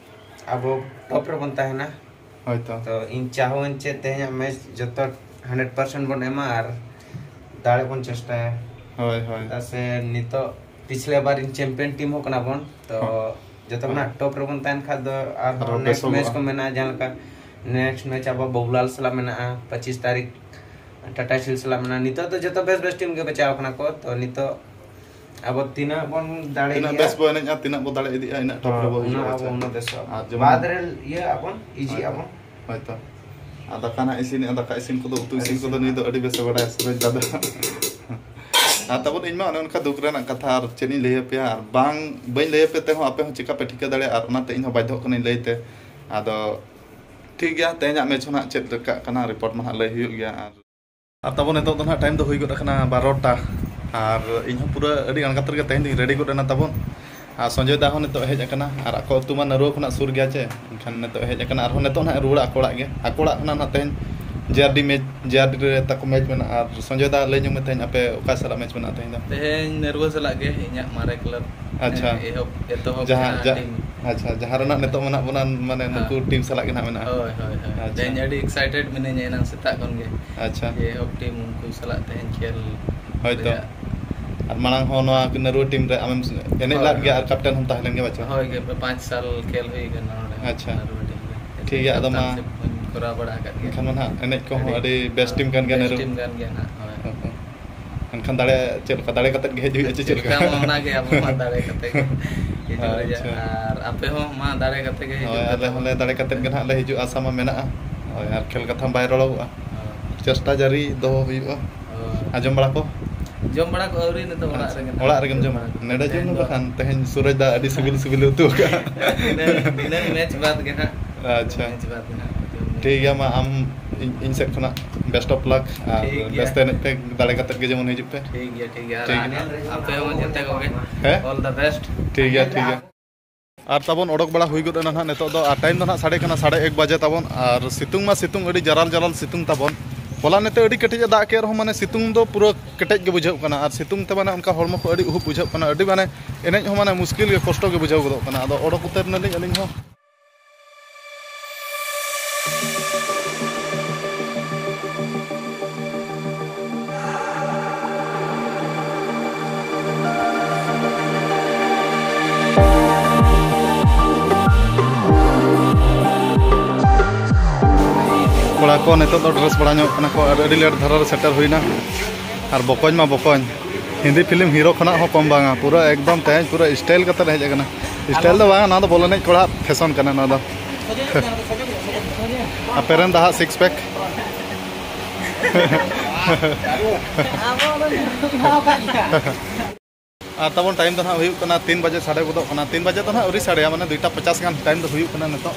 ᱟᱵᱚ ᱴᱚᱯ ᱨᱮᱵᱚᱱ ᱛᱟᱦᱮᱱᱟ᱾ ᱦᱳᱭᱛᱚ᱾ ᱛᱚ ᱤᱧ ᱪᱟᱦᱚᱣᱟᱹᱧ ᱪᱮ ᱛᱮᱦᱮᱧᱟᱜ ᱢᱮᱪ ᱡᱚᱛᱚ ᱦᱟᱱᱰᱨᱮᱰ ᱯᱟᱨᱥᱮᱱᱴ ᱵᱚᱱ ᱮᱢᱟ ᱟᱨ ᱫᱟᱲᱮ ᱵᱚᱱ ᱪᱮᱥᱴᱟᱭᱟ᱾ ᱦᱳᱭ, ᱦᱳᱭ᱾ ᱪᱮᱫᱟᱜ ᱥᱮ ᱱᱤᱛᱚᱜ ᱯᱤᱪᱷᱞᱮ ᱵᱟᱨ ᱤᱧ ᱪᱮᱢᱯᱤᱭᱚᱱ ᱴᱤᱢ ᱦᱚᱸ ᱠᱟᱱᱟ ᱵᱚᱱ, ᱛᱚ ᱦᱚᱸ᱾ ᱡᱚᱛᱚ ᱠᱷᱚᱱᱟᱜ ᱴᱚᱯ ᱨᱮᱵᱚᱱ ᱛᱟᱦᱮᱱ ᱠᱷᱟᱡ ᱫᱚ ᱟᱨᱦᱚᱸ ᱟᱨᱦᱚᱸ ᱱᱮᱠᱥᱴ ᱢᱮᱪ ᱵᱮᱥᱚᱜᱚᱜᱼᱟ᱾ ᱠᱚ ᱢᱮᱱᱟᱜᱼᱟ, ᱡᱟᱦᱟᱸ ᱞᱮᱠᱟ ᱱᱮᱠᱥᱴ ᱢᱮᱪ ᱟᱵᱚ ᱵᱟᱵᱩᱞᱟᱞ ᱥᱟᱞᱟᱜ ᱢᱮᱱᱟᱜᱼᱟ ᱯᱚᱸᱪᱤᱥ ᱛᱟᱹᱨᱤᱠᱷ, ᱴᱟᱴᱟ ᱥᱴᱤᱞ ᱥᱟᱞᱟᱜ ᱢᱮᱱᱟᱜᱼᱟ᱾ ᱱᱤᱛᱚᱜ ᱫᱚ ᱡᱚᱛᱚ ᱵᱮᱥ ᱵᱮᱥ ᱴᱤᱢ ᱜᱮ ᱵᱟᱪᱟᱣ ᱠᱟᱱᱟ ᱠᱚ, ᱛᱚ ᱱᱤᱛᱚᱜ ᱟᱵᱚ ᱛᱤᱱᱟᱹᱜ ᱵᱚᱱ ᱫᱟᱲᱮ ᱛᱤᱱᱟᱹᱜ ᱜᱮᱭᱟ᱾ ᱵᱮᱥ ᱵᱚ ᱮᱱᱮᱡᱼᱟ, ᱛᱤᱱᱟᱹᱜ ᱵᱚ ᱫᱟᱲᱮ ᱤᱫᱤᱜᱼᱟ, ᱤᱱᱟᱹᱜ ᱴᱚᱯ ᱦᱚᱸ, ᱨᱮᱵᱚ ᱩᱱᱟᱹᱜ ᱦᱤᱡᱩᱜᱼᱟ, ᱟᱵᱚ ᱟᱪᱪᱷᱟ᱾ ᱩᱱᱟᱹᱜ ᱵᱮᱥᱚᱜᱼᱟ᱾ ᱟᱨ ᱡᱮᱢᱚᱱ ᱵᱟᱫᱽ ᱨᱮ ᱤᱭᱟᱹ ᱟᱵᱚᱱ, ᱤᱡᱤ ᱦᱳᱭ᱾ ᱟᱵᱚᱱ᱾ ᱦᱳᱭᱛᱚ᱾ ᱟᱨ ᱫᱟᱠᱟ ᱱᱟᱜ ᱤᱥᱤᱱᱮᱜᱼᱟ, ᱫᱟᱠᱟ ᱤᱥᱤᱱ ᱠᱚᱫᱚ, ᱩᱛᱩ ᱤᱥᱤᱱ ᱠᱚᱫᱚ ᱱᱩᱭ ᱫᱚ ᱟᱹᱰᱤ ᱵᱮᱥᱮ ᱵᱟᱰᱟᱭᱟ, ᱥᱩᱨᱚᱡᱽ ᱫᱟᱫᱟ᱾ ᱟᱨ ᱛᱟᱵᱚᱱ ᱤᱧ ᱢᱟ ᱚᱱᱮ ᱚᱱᱠᱟ ᱫᱩᱠ ᱨᱮᱱᱟᱜ ᱠᱟᱛᱷᱟ, ᱟᱨ ᱪᱮᱫ ᱤᱧ ᱞᱟᱹᱭ ᱟᱯᱮᱭᱟ, ᱟᱨ ᱵᱟᱝ, ᱵᱟᱹᱧ ᱞᱟᱹᱭ ᱟᱯᱮ ᱛᱮᱦᱚᱸ ᱟᱯᱮ ᱦᱚᱸ ᱪᱮᱠᱟ ᱯᱮ ᱴᱷᱤᱠᱟᱹ ᱫᱟᱲᱮᱭᱟᱜᱼᱟ, ᱟᱨ ᱚᱱᱟᱛᱮ ᱤᱧ ᱦᱚᱸ ᱵᱟᱫᱽᱫᱷᱚᱜ ᱠᱟᱹᱱᱟᱹᱧ ᱞᱟᱹᱭ ᱛᱮ᱾ ᱟᱫᱚ ᱴᱷᱤᱠ ᱜᱮᱭᱟ, ᱛᱮᱦᱮᱧᱟᱜ ᱢᱮᱪ ᱦᱚᱸ ᱱᱟᱜ ᱪᱮᱫ ᱞᱮᱠᱟᱜ ᱠᱟᱱᱟ, ᱨᱤᱯᱳᱨᱴ ᱢᱟ ᱱᱟᱜ ᱞᱟᱹᱭ ᱦᱩᱭᱩᱜ ᱜᱮᱭᱟ᱾ ᱟᱨ, ᱟᱨ ᱛᱟᱵᱚᱱ ᱱᱤᱛᱚᱜ ᱫᱚ ᱱᱟᱜ ᱴᱟᱭᱤᱢ ᱫᱚ ᱦᱩᱭ ᱜᱚᱫ ᱟᱠᱟᱱᱟ ᱵᱟᱨᱚᱴᱟ, ᱟᱨ ᱤᱧ ᱦᱚᱸ ᱯᱩᱨᱟᱹ ᱟᱹᱰᱤ ᱟᱬᱜᱟᱛ ᱨᱮᱜᱮ ᱛᱮᱦᱮᱧ ᱫᱚᱧ ᱨᱮᱰᱤ ᱜᱚᱫ ᱮᱱᱟ ᱛᱟᱵᱚᱱ᱾ ᱟᱨ ᱥᱚᱧᱡᱚᱭ ᱫᱟ ᱦᱚᱸ ᱱᱤᱛᱚᱜ ᱦᱮᱡ ᱟᱠᱟᱱᱟ, ᱟᱨ ᱟᱠᱚ ᱟᱹᱛᱩ ᱢᱟ ᱱᱟᱹᱨᱩᱣᱟ ᱠᱷᱚᱱᱟᱜ ᱥᱩᱨ ᱜᱮᱭᱟ ᱪᱮ, ᱮᱱᱠᱷᱟᱱ ᱱᱤᱛᱚᱜ ᱦᱮᱡ ᱟᱠᱟᱱᱟ, ᱟᱨᱦᱚᱸ ᱱᱤᱛᱚᱜ ᱱᱟᱜ ᱨᱩᱣᱟᱹᱲᱟ ᱟᱠᱚ ᱚᱲᱟᱜ ᱜᱮ, ᱟᱠᱚ ᱚᱲᱟᱜ ᱠᱷᱚᱱᱟᱜ ᱱᱟᱜ ᱛᱮᱦᱮᱧ ᱡᱮ ᱟᱨ ᱰᱤ ᱢᱮᱪ, ᱡᱮ ᱟᱨ ᱰᱤ ᱨᱮ ᱛᱟᱠᱚ ᱢᱮᱪ ᱢᱮᱱᱟᱜᱼᱟ᱾ ᱟᱨ ᱥᱚᱧᱡᱚᱭ ᱫᱟ, ᱞᱟᱹᱭ ᱧᱚᱜ ᱢᱮ, ᱛᱮᱦᱮᱧ ᱟᱯᱮ ᱚᱠᱟ ᱥᱟᱞᱟᱜ ᱢᱮᱪ ᱢᱮᱱᱟᱜᱼᱟ ᱛᱮᱦᱮᱧ ᱫᱚ? ᱛᱮᱦᱮᱧ ᱱᱟᱹᱨᱩᱣᱟ ᱥᱟᱞᱟᱜ ᱜᱮ, ᱤᱧᱟᱹᱜ ᱢᱟᱨᱮ ᱠᱞᱟᱵᱽ᱾ ᱟᱪᱪᱷᱟ᱾ ᱮᱦᱚᱵ, ᱮᱛᱚᱦᱚᱵ ᱡᱟᱦᱟᱸ, ᱡᱟᱦᱟᱸ ᱡᱟ-, ᱴᱤᱢ᱾ ᱟᱪᱪᱷᱟ, ᱡᱟᱦᱟᱸ ᱨᱮᱱᱟᱜ ᱱᱤᱛᱚᱜ ᱢᱮᱱᱟᱜ ᱵᱚᱱᱟ, ᱢᱟᱱᱮ, ᱦᱮᱸ᱾ ᱱᱩᱠᱩ ᱴᱤᱢ ᱥᱟᱞᱟᱜ ᱜᱮ ᱱᱟᱜ ᱢᱮᱱᱟᱜᱼᱟ᱾ ᱦᱳᱭ, ᱦᱳᱭ, ᱦᱳᱭ᱾ ᱟᱪᱪᱷᱟ᱾ ᱛᱮᱦᱮᱧ ᱟᱹᱰᱤ ᱮᱠᱥᱟᱭᱴᱮᱰ ᱢᱤᱱᱟᱹᱧᱟ ᱮᱱᱟᱝ ᱥᱮᱛᱟᱜ ᱠᱷᱚᱱ ᱜᱮ᱾ ᱟᱪᱪᱷᱟ᱾ ᱡᱮ ᱮᱦᱚᱵ ᱴᱤᱢ ᱩᱱᱠᱩ ᱥᱟᱞᱟᱜ ᱛᱮᱦᱮᱧ ᱠᱷᱮᱞ ᱦᱳᱭ ᱛᱚ᱾ ᱨᱮᱭᱟᱜ᱾ ᱟᱨ ᱢᱟᱲᱟᱝ ᱦᱚᱸ ᱱᱚᱣᱟ ᱱᱟᱹᱨᱩᱣᱟ ᱴᱤᱢ ᱨᱮ ᱟᱢᱮᱢ ᱮᱱᱮᱡ ᱦᱳᱭ, ᱞᱟᱫ ᱜᱮᱭᱟ ᱦᱳᱭ᱾ ᱟᱨ ᱠᱮᱯᱴᱮᱱ ᱦᱚᱸᱢ ᱛᱟᱦᱮᱸ ᱞᱮᱱ ᱜᱮᱭᱟ, ᱵᱟᱪᱚ? ᱦᱳᱭ, ᱜᱮ, ᱯᱮ ᱯᱟᱸᱪ ᱥᱟᱞ ᱠᱷᱮᱞ ᱦᱩᱭ ᱠᱟᱱᱟ ᱱᱚᱰᱮ, ᱟᱪᱪᱷᱟ᱾ ᱱᱟᱹᱨᱩᱣᱟ ᱴᱤᱢ ᱨᱮ᱾ ᱴᱷᱤᱠ ᱜᱮᱭᱟ, ᱟᱫᱚ ᱢᱟ ᱠᱮᱯᱴᱮᱱᱥᱤᱯ ᱦᱚᱸᱧ ᱠᱚᱨᱟᱣ ᱵᱟᱲᱟ ᱟᱠᱟᱫ ᱜᱮᱭᱟ᱾ ᱮᱱᱠᱷᱟᱱ ᱢᱟ ᱱᱟᱦᱟᱜ ᱮᱱᱮᱡ ᱠᱚᱦᱚᱸ ᱟᱹᱰᱤ ᱟᱹᱰᱤ ᱵᱮᱥ ᱴᱤᱢ ᱠᱟᱱ ᱜᱮᱭᱟ ᱵᱮᱥ ᱱᱟᱹᱨᱩᱣᱟ᱾ ᱴᱤᱢ ᱠᱟᱱ ᱜᱮᱭᱟ ᱱᱟᱦᱟᱜ, ᱦᱳᱭ᱾ ᱦᱮᱸ, ᱦᱮᱸ᱾ ᱮᱱᱠᱷᱟᱱ ᱫᱟᱲᱮ ᱪᱮᱫ ᱞᱮᱠᱟ? ᱫᱟᱲᱮ ᱠᱟᱛᱮᱫ ᱜᱮ ᱦᱮᱡ ᱦᱩᱭᱩᱜᱼᱟ ᱪᱮ ᱪᱮᱫ ᱞᱮᱠᱟ? ᱪᱮᱫ ᱞᱮᱠᱟ ᱢᱟ ᱚᱱᱟ ᱜᱮ, ᱟᱵᱚ ᱢᱟ ᱫᱟᱲᱮ ᱠᱟᱛᱮ ᱜᱮ ᱦᱤᱡᱩᱜ ᱟᱪᱪᱷᱟ᱾ ᱨᱮᱭᱟᱜ᱾ ᱟᱨ ᱟᱯᱮ ᱦᱚᱸ ᱢᱟ ᱫᱟᱲᱮ ᱠᱟᱛᱮ ᱜᱮ ᱦᱤᱡᱩᱜ ᱦᱳᱭ, ᱯᱮ ᱟᱞᱮ ᱛᱟᱵᱚᱱ᱾ ᱦᱚᱸᱞᱮ ᱫᱟᱲᱮ ᱠᱟᱛᱮᱫ ᱜᱮ ᱱᱟᱦᱟᱜ ᱞᱮ ᱦᱤᱡᱩᱜᱼᱟ, ᱟᱥᱟ ᱢᱟ ᱢᱮᱱᱟᱜᱼᱟ᱾ ᱦᱳᱭ, ᱟᱨ ᱠᱷᱮᱞ ᱠᱟᱛᱷᱟ ᱵᱟᱭ ᱨᱚᱲᱚᱜᱚᱜᱼᱟ᱾ ᱦᱳᱭ᱾ ᱪᱮᱥᱴᱟ ᱡᱟᱹᱨᱤ ᱫᱚᱦᱚ ᱦᱩᱭᱩᱜᱼᱟ᱾ ᱦᱳᱭ᱾ ᱟᱨ ᱡᱚᱢ ᱵᱟᱲᱟ ᱠᱚ? ᱡᱚᱢ ᱵᱟᱲᱟ ᱠᱚ ᱟᱹᱣᱨᱤ, ᱱᱤᱛᱚᱜ ᱚᱲᱟᱜ ᱟᱪᱪᱷᱟ, ᱨᱮᱜᱮ ᱱᱟᱦᱟᱜ᱾ ᱚᱲᱟᱜ ᱨᱮᱜᱮᱢ ᱡᱚᱢᱟ? ᱛᱮᱦᱮᱧ ᱱᱚᱰᱮ ᱡᱚᱢ ᱫᱚ ᱫᱚ ᱵᱟᱠᱷᱟᱱ, ᱛᱮᱦᱮᱧ ᱥᱩᱨᱚᱡᱽ ᱫᱟ ᱟᱹᱰᱤ ᱥᱤᱵᱤᱞ ᱥᱤᱵᱤᱞ ᱩᱛᱩ ᱟᱠᱟᱫᱼᱟ᱾ ᱫᱷᱤᱱᱟᱹᱝ, ᱫᱷᱤᱱᱟᱹᱝ ᱢᱮᱪ ᱵᱟᱫᱽ ᱜᱮ ᱱᱟᱦᱟᱜ᱾ ᱟᱪᱪᱷᱟ᱾ ᱢᱮᱪ ᱵᱟᱫᱽ ᱜᱮ ᱱᱟᱦᱟᱜ ᱡᱚᱢ ᱦᱩᱭᱩᱜᱼᱟ᱾ ᱴᱷᱤᱠ ᱜᱮᱭᱟ, ᱢᱟ ᱟᱢ, ᱤᱧ, ᱤᱧ ᱥᱮᱫ ᱠᱷᱚᱱᱟᱜ best of luck, ᱟᱨ ᱴᱷᱤᱠ ᱜᱮᱭᱟ᱾ ᱵᱮᱥ ᱛᱮ ᱮᱱᱮᱡ ᱯᱮ, ᱫᱟᱲᱮ ᱠᱟᱛᱮᱫ ᱜᱮ ᱡᱮᱢᱚᱱ ᱦᱤᱡᱩᱜ ᱯᱮ᱾ ᱴᱷᱤᱠ ᱜᱮᱭᱟ, ᱴᱷᱤᱠ ᱜᱮᱭᱟ᱾ ᱟᱨ ᱴᱷᱤᱠ ᱜᱮᱭᱟ᱾ ᱟᱯᱮ ᱦᱚᱸ ᱡᱚᱛᱚ ᱠᱚᱜᱮ ᱦᱮᱸ? All the best᱾ ᱴᱷᱤᱠ ᱜᱮᱭᱟ, ᱴᱷᱤᱠ ᱜᱮᱭᱟ᱾ ᱟᱨ ᱛᱟᱵᱚᱱ ᱚᱰᱚᱠ ᱵᱟᱲᱟ ᱦᱩᱭ ᱜᱚᱫ ᱮᱱᱟ ᱱᱟᱦᱟᱜ᱾ ᱱᱤᱛᱚᱜ ᱫᱚ, ᱟᱨ ᱴᱟᱭᱤᱢ ᱫᱚ ᱱᱟᱦᱟᱜ ᱥᱟᱰᱮ ᱠᱟᱱᱟ ᱥᱟᱲᱮ ᱮᱠ ᱵᱟᱡᱮ ᱛᱟᱵᱚᱱ᱾ ᱟᱨ ᱥᱤᱛᱩᱝ ᱢᱟ ᱥᱤᱛᱩᱝ, ᱟᱹᱰᱤ ᱡᱟᱨᱟᱞ ᱡᱟᱨᱟᱞ ᱥᱤᱛᱩᱝ ᱛᱟᱵᱚᱱ᱾ ᱦᱚᱞᱟ ᱱᱤᱛᱚᱜ ᱟᱹᱰᱤ ᱠᱟᱹᱴᱤᱡ ᱮ ᱫᱟᱜ ᱠᱮᱫ ᱨᱮᱦᱚᱸ, ᱢᱟᱱᱮ, ᱥᱤᱛᱩᱝ ᱫᱚ ᱯᱩᱨᱟᱹ ᱠᱮᱴᱮᱡ ᱜᱮ ᱵᱩᱡᱷᱟᱹᱜ ᱠᱟᱱᱟ᱾ ᱟᱨ ᱥᱤᱛᱩᱝ ᱛᱮ, ᱢᱟᱱᱮ, ᱚᱱᱠᱟ ᱦᱚᱲᱢᱚ ᱠᱚ ᱟᱹᱰᱤ ᱩᱦᱩᱵ ᱵᱩᱡᱷᱟᱹᱜ ᱠᱟᱱᱟ, ᱟᱹᱰᱤ, ᱢᱟᱱᱮ, ᱮᱱᱮᱡ ᱦᱚᱸ, ᱢᱟᱱᱮ, ᱢᱩᱥᱠᱤᱞ ᱜᱮ, ᱠᱚᱥᱴᱚ ᱜᱮ ᱵᱩᱡᱷᱟᱹᱣ ᱜᱚᱫᱚᱜ ᱠᱟᱱᱟ᱾ ᱟᱫᱚ ᱚᱰᱚᱠ ᱩᱛᱟᱹᱨ ᱮᱱᱟᱞᱤᱧ ᱟᱹᱞᱤᱧ ᱦᱚᱸ᱾ ᱠᱚᱲᱟ ᱠᱚ ᱱᱤᱛᱚᱜ ᱫᱚ ᱰᱨᱮᱥ ᱵᱟᱲᱟ ᱧᱚᱜ ᱠᱟᱱᱟ ᱠᱚ, ᱟᱨ ᱟᱹᱰᱤ ᱞᱮᱴ ᱫᱷᱟᱨᱟ ᱨᱮ ᱥᱮᱴᱮᱨ ᱦᱩᱭᱱᱟ᱾ ᱟᱨ ᱵᱚᱠᱚᱧ ᱢᱟ ᱵᱚᱠᱚᱧ, ᱦᱤᱱᱫᱤ ᱯᱷᱤᱞᱢ ᱦᱤᱨᱳ ᱠᱷᱚᱱᱟᱜ ᱦᱚᱸ ᱠᱚᱢ ᱵᱟᱝᱟ, ᱯᱩᱨᱟᱹ ᱮᱠᱫᱚᱢ ᱛᱮᱦᱮᱧ ᱯᱩᱨᱟᱹ ᱥᱴᱟᱭᱤᱞ ᱠᱟᱛᱮ ᱦᱮᱡ ᱟᱠᱟᱱᱟ᱾ ᱥᱴᱟᱭᱤᱞ ᱫᱚ ᱵᱟᱝ, ᱱᱚᱣᱟ ᱫᱚ ᱵᱚᱞ ᱮᱱᱮᱡ ᱠᱚᱲᱟ ᱯᱷᱮᱥᱚᱱ ᱠᱟᱱᱟ ᱱᱚᱣᱟ ᱫᱚ᱾ ᱟᱯᱮ ᱨᱮᱱ ᱫᱚ ᱦᱟᱸᱜ ᱥᱤᱠᱥ ᱯᱮᱠ᱾ ᱟᱨ ᱛᱟᱵᱚᱱ ᱴᱟᱭᱤᱢ ᱫᱚ ᱱᱟᱦᱟᱜ ᱦᱩᱭᱩᱜ ᱠᱟᱱᱟ ᱛᱤᱱ ᱵᱟᱡᱮ ᱥᱟᱰᱮ ᱜᱚᱫᱚᱜ ᱠᱟᱱᱟ᱾ ᱛᱤᱱ ᱵᱟᱡᱮ ᱫᱚ ᱱᱟᱦᱟᱜ ᱟᱹᱣᱨᱤ ᱥᱟᱰᱮᱭᱟ, ᱢᱟᱱᱮ ᱫᱩᱭᱴᱟ ᱯᱚᱪᱟᱥ ᱜᱟᱱ ᱴᱟᱭᱤᱢ ᱫᱚ ᱦᱩᱭᱩᱜ ᱠᱟᱱᱟ ᱱᱤᱛᱚᱜ᱾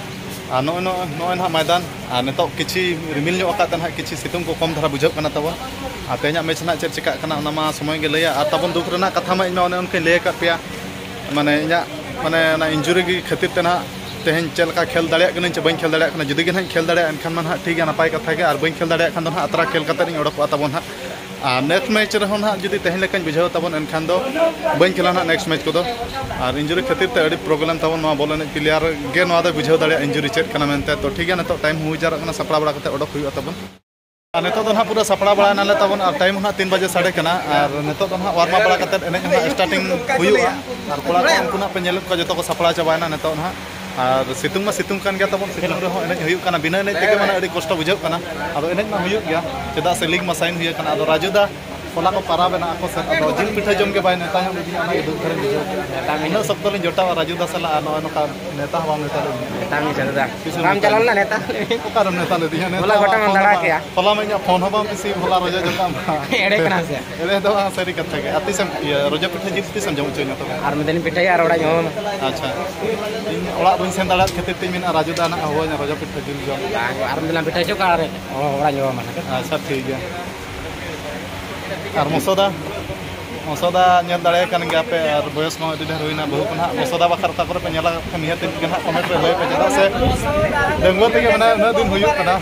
ᱟᱨ ᱱᱚᱜᱼᱚᱭ ᱱᱚᱜᱼᱚᱭ ᱱᱚᱜᱼᱚᱭ ᱱᱟᱦᱟᱜ ᱢᱚᱭᱫᱟᱱ, ᱟᱨ ᱱᱤᱛᱚᱜ ᱠᱤᱪᱷᱤ ᱨᱤᱢᱤᱞ ᱧᱚᱜ ᱟᱠᱟᱫ ᱛᱮ ᱱᱟᱦᱟᱜ ᱠᱤᱪᱷᱤ ᱥᱤᱛᱩᱝ ᱠᱚ ᱠᱚᱢ ᱫᱷᱟᱨᱟ ᱵᱩᱡᱷᱟᱹᱜ ᱠᱟᱱᱟ ᱛᱟᱵᱚᱱ᱾ ᱟᱨ ᱛᱮᱦᱮᱧᱟᱜ ᱢᱮᱪ ᱱᱟᱦᱟᱜ ᱪᱮᱫ ᱪᱤᱠᱟᱹᱜ ᱠᱟᱱᱟ ᱚᱱᱟ ᱢᱟ ᱥᱚᱢᱚᱭ ᱜᱮ ᱞᱟᱹᱭᱟ᱾ ᱟᱨ ᱛᱟᱵᱚᱱ ᱫᱩᱠ ᱨᱮᱱᱟᱜ ᱠᱟᱛᱷᱟ ᱢᱟ ᱤᱧ ᱢᱟ ᱚᱱᱮ ᱚᱱᱠᱟᱧ ᱞᱟᱹᱭ ᱟᱠᱟᱫ ᱯᱮᱭᱟ, ᱢᱟᱱᱮ ᱤᱧᱟᱹᱜ ᱢᱟᱱᱮ ᱚᱱᱟ ᱤᱱᱡᱩᱨᱤ ᱜᱮ ᱠᱷᱟᱹᱛᱤᱨ ᱛᱮ ᱱᱟᱦᱟᱜ ᱛᱮᱦᱮᱧ ᱪᱮᱫ ᱞᱮᱠᱟ ᱠᱷᱮᱞ ᱫᱟᱲᱮᱭᱟᱜ ᱠᱟᱹᱱᱟᱹᱧ ᱪᱮ ᱵᱟᱹᱧ ᱠᱷᱮᱞ ᱫᱟᱲᱮᱭᱟᱜ ᱠᱟᱱᱟ᱾ ᱡᱩᱫᱤ ᱜᱮ ᱱᱟᱦᱟᱜ ᱤᱧ ᱠᱷᱮᱞ ᱫᱟᱲᱮᱭᱟᱜᱼᱟ ᱮᱱᱠᱷᱟᱱ ᱢᱟ ᱱᱟᱦᱟᱜ ᱴᱷᱤᱠ ᱜᱮᱭᱟ, ᱱᱟᱯᱟᱭ ᱠᱟᱛᱷᱟ ᱜᱮ, ᱟᱨ ᱵᱟᱹᱧ ᱠᱷᱮᱞ ᱫᱟᱲᱮᱭᱟᱜ ᱠᱷᱟᱱ ᱫᱚ ᱱᱟᱦᱟᱜ ᱟᱛᱨᱟ ᱠᱷᱮᱞ ᱠᱟᱛᱮ ᱤᱧ ᱚᱰᱚᱠᱚᱜᱼᱟ ᱛᱟᱵᱚᱱ ᱱᱟᱦᱟᱜ᱾ ᱟᱨ ᱱᱮᱠᱥᱴ ᱢᱮᱪ ᱨᱮᱦᱚᱸ ᱱᱟᱦᱟᱜ ᱡᱩᱫᱤ ᱛᱮᱦᱮᱧ ᱞᱮᱠᱟᱧ ᱵᱩᱡᱷᱟᱹᱣ ᱛᱟᱵᱚᱱ ᱮᱱᱠᱷᱟᱱ ᱫᱚ ᱵᱟᱹᱧ ᱠᱷᱮᱞᱟ ᱱᱟᱦᱟᱜ ᱱᱮᱠᱥᱴ ᱢᱮᱪ ᱠᱚᱫᱚ᱾ ᱟᱨ ᱤᱱᱡᱩᱨᱤ ᱠᱷᱟᱹᱛᱤᱨ ᱛᱮ ᱟᱹᱰᱤ ᱯᱨᱚᱵᱞᱮᱢ ᱛᱟᱵᱚᱱ ᱱᱚᱣᱟ ᱵᱚᱞ ᱮᱱᱮᱡ ᱯᱞᱮᱭᱟᱨ ᱜᱮ ᱱᱚᱣᱟ ᱫᱚᱭ ᱵᱩᱡᱷᱟᱹᱣ ᱫᱟᱲᱮᱭᱟᱜᱼᱟ ᱤᱱᱡᱩᱨᱤ ᱪᱮᱫ ᱠᱟᱱᱟ ᱢᱮᱱᱛᱮ᱾ ᱛᱚ ᱴᱷᱤᱠ ᱜᱮᱭᱟ, ᱱᱤᱛᱚᱜ ᱴᱟᱭᱤᱢ ᱦᱚᱸ ᱦᱩᱭ ᱡᱟᱣᱨᱟᱜ ᱠᱟᱱᱟ, ᱥᱟᱯᱲᱟᱣ ᱵᱟᱲᱟ ᱠᱟᱛᱮ ᱚᱰᱚᱠ ᱦᱩᱭᱩᱜᱼᱟ ᱛᱟᱵᱚᱱ᱾ ᱟᱨ ᱱᱤᱛᱚᱜ ᱫᱚ ᱱᱟᱦᱟᱜ ᱯᱩᱨᱟᱹ ᱥᱟᱯᱲᱟᱣ ᱵᱟᱲᱟᱭ ᱱᱟᱞᱮ ᱛᱟᱵᱚᱱ, ᱟᱨ ᱴᱟᱭᱤᱢ ᱦᱚᱸ ᱱᱟᱦᱟᱜ ᱛᱤᱱ ᱵᱟᱡᱮ ᱥᱟᱰᱮ ᱠᱟᱱᱟ᱾ ᱟᱨ ᱱᱤᱛᱚᱜ ᱫᱚ ᱱᱟᱦᱟᱜ ᱣᱟᱨᱢ ᱟᱯ ᱵᱟᱲᱟ ᱠᱟᱛᱮ ᱮᱱᱮᱡ ᱦᱚᱸ ᱱᱟᱦᱟᱜ ᱥᱴᱟᱨᱴᱤᱝ ᱦᱩᱭᱩᱜᱼᱟ᱾ ᱟᱨ ᱠᱚᱲᱟ ᱠᱚ ᱩᱱᱠᱩ ᱱᱟᱦᱟᱜ ᱯᱮ ᱧᱮᱞᱮᱫ ᱠᱚᱣᱟ, ᱡᱚᱛᱚ ᱠᱚ ᱥᱟᱯᱲᱟᱣ ᱪᱟᱵᱟᱭᱮᱱᱟ ᱱᱤᱛᱚᱜ ᱱᱟᱦᱟᱜ᱾ ᱟᱨ ᱥᱤᱛᱩᱝ ᱢᱟ ᱥᱤᱛᱩᱝ ᱠᱟᱱ ᱜᱮᱭᱟ ᱛᱟᱵᱚᱱ, ᱥᱤᱛᱩᱝ ᱨᱮᱦᱚᱸ ᱮᱱᱮᱡ ᱦᱩᱭᱩᱜ ᱠᱟᱱᱟ᱾ ᱵᱤᱱᱟᱹ ᱮᱱᱮᱡ ᱛᱮᱜᱮ ᱢᱟᱱᱮ ᱟᱹᱰᱤ ᱠᱚᱥᱴᱚ ᱵᱩᱡᱷᱟᱹᱜ ᱠᱟᱱᱟ᱾ ᱟᱫᱚ ᱮᱱᱮᱡ ᱢᱟ ᱦᱩᱭᱩᱜ ᱜᱮᱭᱟ, ᱪᱮᱫᱟᱜ ᱥᱮ ᱞᱤᱜᱽ ᱢᱟ ᱥᱟᱭᱤᱱ ᱦᱩᱭ ᱟᱠᱟᱱᱟ᱾ ᱟᱫᱚ ᱨᱟᱡᱩ ᱫᱟ ᱦᱚᱞᱟ ᱠᱚ ᱯᱟᱨᱟᱵᱽ ᱮᱱᱟ ᱟᱠᱚ ᱥᱮᱫ, ᱟᱫᱚ ᱡᱤᱞ ᱯᱤᱴᱷᱟᱹ ᱡᱚᱢ ᱜᱮ ᱵᱟᱭ ᱱᱮᱣᱛᱟ ᱧᱚᱜ ᱞᱤᱫᱤᱧᱟ, ᱚᱱᱟ ᱜᱮ ᱫᱩᱠ ᱫᱷᱟᱨᱟᱧ ᱵᱩᱡᱷᱟᱹᱣ ᱠᱮᱫᱟ᱾ ᱱᱮᱣᱛᱟ ᱢᱮ᱾ ᱩᱱᱟᱹᱜ ᱥᱚᱠᱛᱚ ᱞᱤᱧ ᱡᱚᱴᱟᱣᱟ ᱨᱟᱡᱩ ᱫᱟ ᱥᱟᱞᱟᱜ, ᱟᱨ ᱱᱚᱜᱼᱚᱭ ᱱᱚᱝᱠᱟ ᱱᱮᱣᱛᱟ ᱦᱚᱸ ᱵᱟᱢ ᱱᱮᱣᱛᱟ ᱞᱤᱫᱤᱧᱟ᱾ ᱱᱮᱣᱛᱟ ᱢᱮ ᱡᱟᱹᱨᱩᱲᱟ᱾ ᱛᱤᱥᱮᱢ ᱵᱟᱢ ᱱᱮᱣᱛᱟ ᱪᱟᱞᱟᱣ ᱞᱤᱧᱟ? ᱞᱮᱱᱟ ᱱᱮᱣᱛᱟ? ᱚᱠᱟᱨᱮᱢ ᱱᱮᱣᱛᱟ ᱞᱤᱫᱤᱧᱟ? ᱱᱮᱣᱛᱟ ᱦᱚᱞᱟ ᱢᱟ ᱜᱚᱴᱟ ᱢᱟ ᱯᱷᱳᱱ ᱫᱟᱬᱟ ᱦᱚᱸ ᱵᱟᱢ, ᱠᱮᱭᱟ᱾ ᱦᱚᱞᱟ ᱢᱟ ᱤᱧᱟᱹᱜ ᱯᱷᱳᱱ ᱦᱚᱸ ᱵᱟᱢ ᱨᱤᱥᱤᱵᱷ, ᱦᱚᱞᱟ ᱨᱟᱡᱟ ᱡᱚᱴᱟᱣ ᱢᱟ᱾ ᱮᱲᱮ ᱠᱟᱱᱟ ᱥᱮ? ᱮᱲᱮ ᱫᱚ ᱵᱟᱝ, ᱥᱟᱹᱨᱤ ᱠᱟᱛᱷᱟ ᱜᱮ᱾ ᱟᱨ ᱛᱤᱥᱮᱢ, ᱤᱭᱟᱹ, ᱨᱚᱡᱚ ᱯᱤᱴᱷᱟᱹ ᱡᱤᱞ ᱛᱤᱥᱮᱢ ᱡᱚᱢ ᱦᱚᱪᱚᱧᱟ ᱛᱚᱵᱮ? ᱟᱨ ᱢᱤᱫ ᱫᱤᱱ ᱯᱤᱴᱷᱟᱹᱭᱟ ᱟᱨ ᱚᱲᱟᱜ ᱤᱧ ᱦᱚᱦᱚ ᱟᱢᱟ᱾ ᱟᱪᱪᱷᱟ, ᱤᱧ ᱚᱲᱟᱜ ᱵᱟᱹᱧ ᱥᱮᱱ ᱫᱟᱲᱮᱭᱟᱜ ᱠᱷᱟᱹᱛᱤᱨ ᱛᱮ ᱢᱮᱱᱟ ᱨᱟᱡᱩ ᱫᱟ ᱱᱟᱜ ᱦᱚᱦᱚ ᱟᱹᱧᱟ ᱨᱚᱡᱚ ᱯᱤᱴᱷᱟᱹ ᱡᱤᱞ ᱡᱚᱢ᱾ ᱵᱟᱝ, ᱟᱨ ᱢᱤᱫ ᱫᱤᱱ ᱞᱟᱝ ᱯᱤᱴᱷᱟᱹ ᱦᱚᱪᱚ ᱠᱚᱣᱟ ᱟᱨ ᱚᱲᱟᱜ ᱤᱧ ᱦᱚᱦᱚ ᱟᱢᱟ ᱱᱟᱜ᱾ ᱟᱪᱪᱷᱟ, ᱴᱷᱤᱠ ᱜᱮᱭᱟ᱾ ᱟᱨ ᱢᱚᱥᱚᱫᱟ, ᱢᱚᱥᱚᱫᱟ ᱧᱮᱞ ᱫᱟᱲᱮᱭᱟᱭ ᱠᱟᱱ ᱜᱮᱭᱟ ᱯᱮ, ᱟᱨ ᱵᱚᱭᱚᱥ ᱠᱚᱦᱚᱸ ᱟᱹᱰᱤ ᱰᱷᱮᱨ ᱦᱩᱭᱱᱟ᱾ ᱵᱟᱹᱦᱩ ᱠᱚ ᱱᱟᱦᱟᱜ ᱢᱚᱥᱚᱫᱟ ᱵᱟᱠᱷᱨᱟ ᱚᱠᱟ ᱠᱚᱨᱮ ᱯᱮ ᱧᱮᱞ ᱟᱠᱟᱫ ᱠᱷᱟᱱ ᱱᱤᱦᱟᱹᱛ ᱜᱮ ᱱᱟᱦᱟᱜ ᱠᱚᱢᱮᱱᱴ ᱨᱮ ᱞᱟᱹᱭ ᱯᱮ, ᱪᱮᱫᱟᱜ ᱥᱮ ᱰᱟᱺᱜᱩᱣᱟᱹ ᱛᱮᱜᱮ ᱢᱮᱱᱟᱭᱟ ᱩᱱᱟᱹᱜ ᱫᱤᱱ ᱦᱩᱭᱩᱜ ᱠᱟᱱᱟ᱾